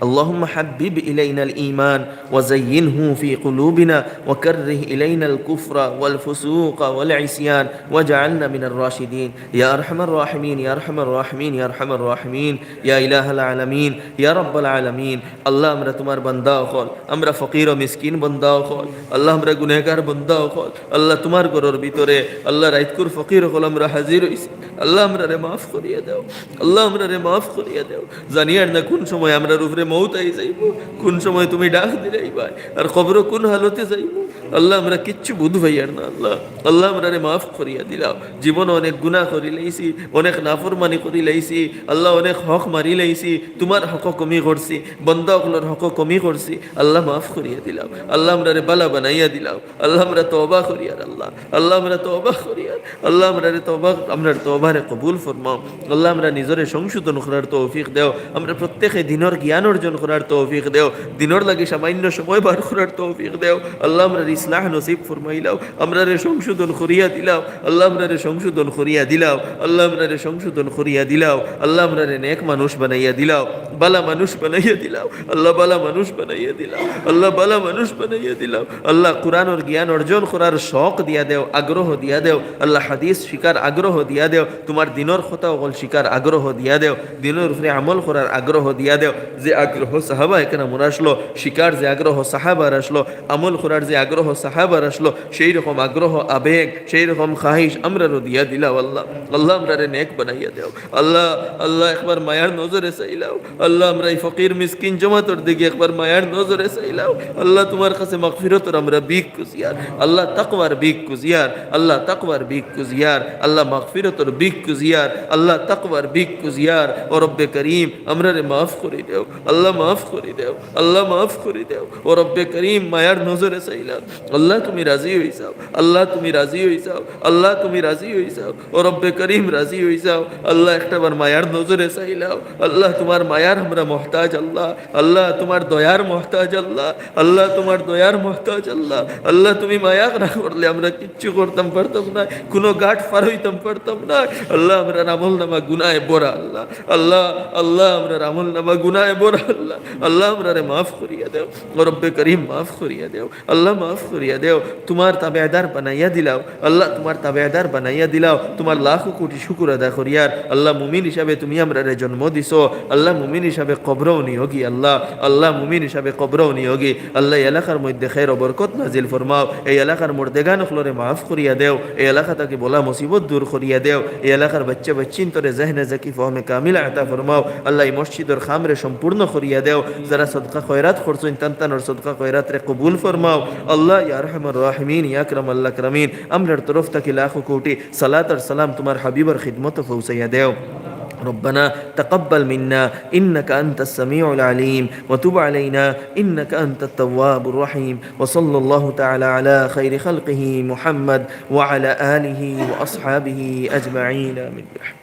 اللهم حبب إلينا الإيمان وزينه في قلوبنا وكره إلينا الكفر والفسوق والعصيان واجعلنا من الراشدين. يا أرحم الراحمين، يا أرحم الراحمين، يا أرحم الراحمين، يا إله العالمين، يا رب العالمين. আল্লাহ, আমরা তুমার বান্দা অকল, আমরা ফকির ও মিসকিন বান্দা অকল, আল্লাহ, আমরা গুনেগার বান্দা অকল। আল্লাহ, তুমার ঘরর ভিতরে, আল্লাহ, রাইতকুর ফকির অকল আমরা হাজির অইছি। আল্লাহ, আমরারে মাফ করিয়া দেও, আল্লাহ, আমরারে মাফ করিয়া দেও। জানিয়ার না কুন সময় আমরার উপরে মউত আই যাইবো, কুন সময় তুমি ডাক দিলাইবায়, আর কবরো কুন হালতে যাইমু। আল্লাহ, আমরা কিচ্ছু বুঝ পাইয়ার না। আল্লাহ, আল্লাহ, আমরারে মাফ করিয়া দিলাও। জীবনো অনেক গুনা করি লাইছি, অনেক নাফরমানি করি লাইছি, আল্লাহ, অনেক হক মারি লাইছি, তুমার হকো কমি করছি, বান্দা অকলর হকো কমি করছি। আল্লাহ, মাফ করিয়া দিলাও। আল্লাহ, আমরারে বালা বানাইয়া দিলাও। আল্লাহ, আমরা তওবা করিয়ার আল্লাহ, আল্লাহ, আমরা তওবা করিয়ার আল্লাহ, আমরারে তওবা, আমরার তওবারে কবুল ফরমাও। আল্লাহ, আমরা নিজরে সংশোধন করার তৌফিক দেও। আমরা প্রত্যেকে দিনর জ্ঞান অর্জন করার তৌফিক দেও। দিনর লাগি সামান্য সময় বার করার তৌফিক দেও। আল্লাহ, আমরারে ইসলাহ নসিব ফরমাইলাও। আমরারে সংশোধন করিয়া দিলাও। আল্লাহ, আমরারে সংশোধন করিয়া দিলাও। আল্লাহ, আমরারে সংশোধন করিয়া দিলাও। আল্লাহ, আমরারে নেক মানুষ বানাইয়া দিলাও, বালা মানুষ বানাইয়া দিলাও। আল্লাহ, বালা মানুষ বানাইয়া দিলাও। আল্লাহ, বালা মানুষ বানাইয়া দিলাও। আল্লাহ, কুরআনর জ্ঞান অর্জন করার শখ দিয়া দেও, আগ্রহ দিয়া দেও। আল্লাহ, হাদিস শিখার আগ্রহ দিয়া দেও। তুমার দিনর কথা অকল শিখার আগ্রহ দিয়া দেও, দিনর উপরে আমল করার আগ্রহ দিয়া দেও। যে আগ্রহ সাহাবায়ে কেরামর আসলো, শিখার যে আগ্রহ সাহাবার আসলো, আমল করার যে আগ্রহ সাহাবার আসলো, সেই রকম আগ্রহ, আবেগ, সেই রকম খাহিশ আমরারও দিয়া দিলাও আল্লাহ। আল্লাহ, আমরারে নেক বানাইয়া দেও আল্লাহ। আল্লাহ, একবার মায়ার নজরে চাইলাও আল্লাহ। আমরা এই ফকির মিসকিন জমাতর দিকে একবার মায়ার নজরে চাইলাও আল্লাহ। তুমার কাছে মাগফিরতর আমরা ভিক খুজিয়ার আল্লাহ, তাকওয়ার ভিক খুজিয়ার আল্লাহ, তাকওয়ার ভিক খুজিয়ার আল্লাহ, মাগফিরতর ভিক খুজিয়ার আল্লাহ, তাকওয়ার ভিক খুজিয়ার। ও রব্বে করিম, আমরারে মাফ করি দেও আল্লাহ, মাফ করি দেও আল্লাহ, মাফ করি দেও। ও রব্বে করিম, মায়ার নজরে চাইলাও আল্লাহ, তুমি রাজি অই যাও আল্লাহ, তুমি রাজি অই যাও আল্লাহ, তুমি রাজি অই যাও। ও রব্বে করিম, রাজি অই যাও আল্লাহ, একটাবার মায়ার নজরে চাইলাও আল্লাহ। তুমার মায়ার আমরা মহতাজ আল্লাহ, আল্লাহ, তুমার দয়ার মহতাজ আল্লাহ, আল্লাহ, তুমার দয়ার মহতাজ আল্লাহ। আল্লাহ, তুমি মায়া না করলে আমরা কিচ্ছু করতাম পারতাম না, কুনু ঘাট পার অইতাম পারতাম না। আল্লাহ, আমরার আমল নামা গুনায় ভরা আল্লাহ। আল্লাহ, আল্লাহ, আমরার আমল নামা গুনায় ভরা আল্লাহ। আল্লাহ, আমরারে মাফ করিয়া দেও, ও রব্বে করিম, মাফ করিয়া দেও আল্লাহ, মাফ করিয়া দেও। তুমার তাবেদার বানাইয়া দিলাও আল্লাহ, তুমার তাবেদার বানাইয়া দিলাও। তুমার লাখো কোটি শুকুর আদা করিয়ার আল্লাহ, মুমিন হিসাবে তুমি আমরারে জন্ম দিছো আল্লাহ, মুমিন হিসাবে কবরও নিয়োগী আল্লাহ, আল্লাহ, মুমিন হিসাবে কবরও নিয়োগী আল্লাহ। এই এলাকার মধ্যে খের ও বরকত নাজিল ফরমাও, এই এলাকার মুর্দেগান অকলরে মাফ করিয়া দেও, এই এলাকা থাকি বলা মুসিবত দূর করিয়া দেও, এই এলাকার বাচ্চা বাচ্চিন্তরে জেহনে জাকি, ফহমে কামিল আতা ফরমাও আল্লাহ। এই মসজিদর কামরে সম্পূর্ণ করিয়া দেও, যারা সদকা খয়রাত করছইন তান তানর সদকা খয়রাতরে কবুল ফরমাও আল্লাহ। ইয়া আরহামার রাহিমিন, ইয়া আকরামাল আকরামিন, আমরার তরফ থাকি লাখো কোটি সালাত আর সালাম তুমার হাবিবর খিদমতো পৌঁছাইয়া দেও। ربنا تقبل منا إنك أنت السميع العليم وتب علينا إنك أنت التواب الرحيم. وصلى الله تعالى على خير خلقه محمد وعلى آله وأصحابه أجمعين. آمين برحمتك.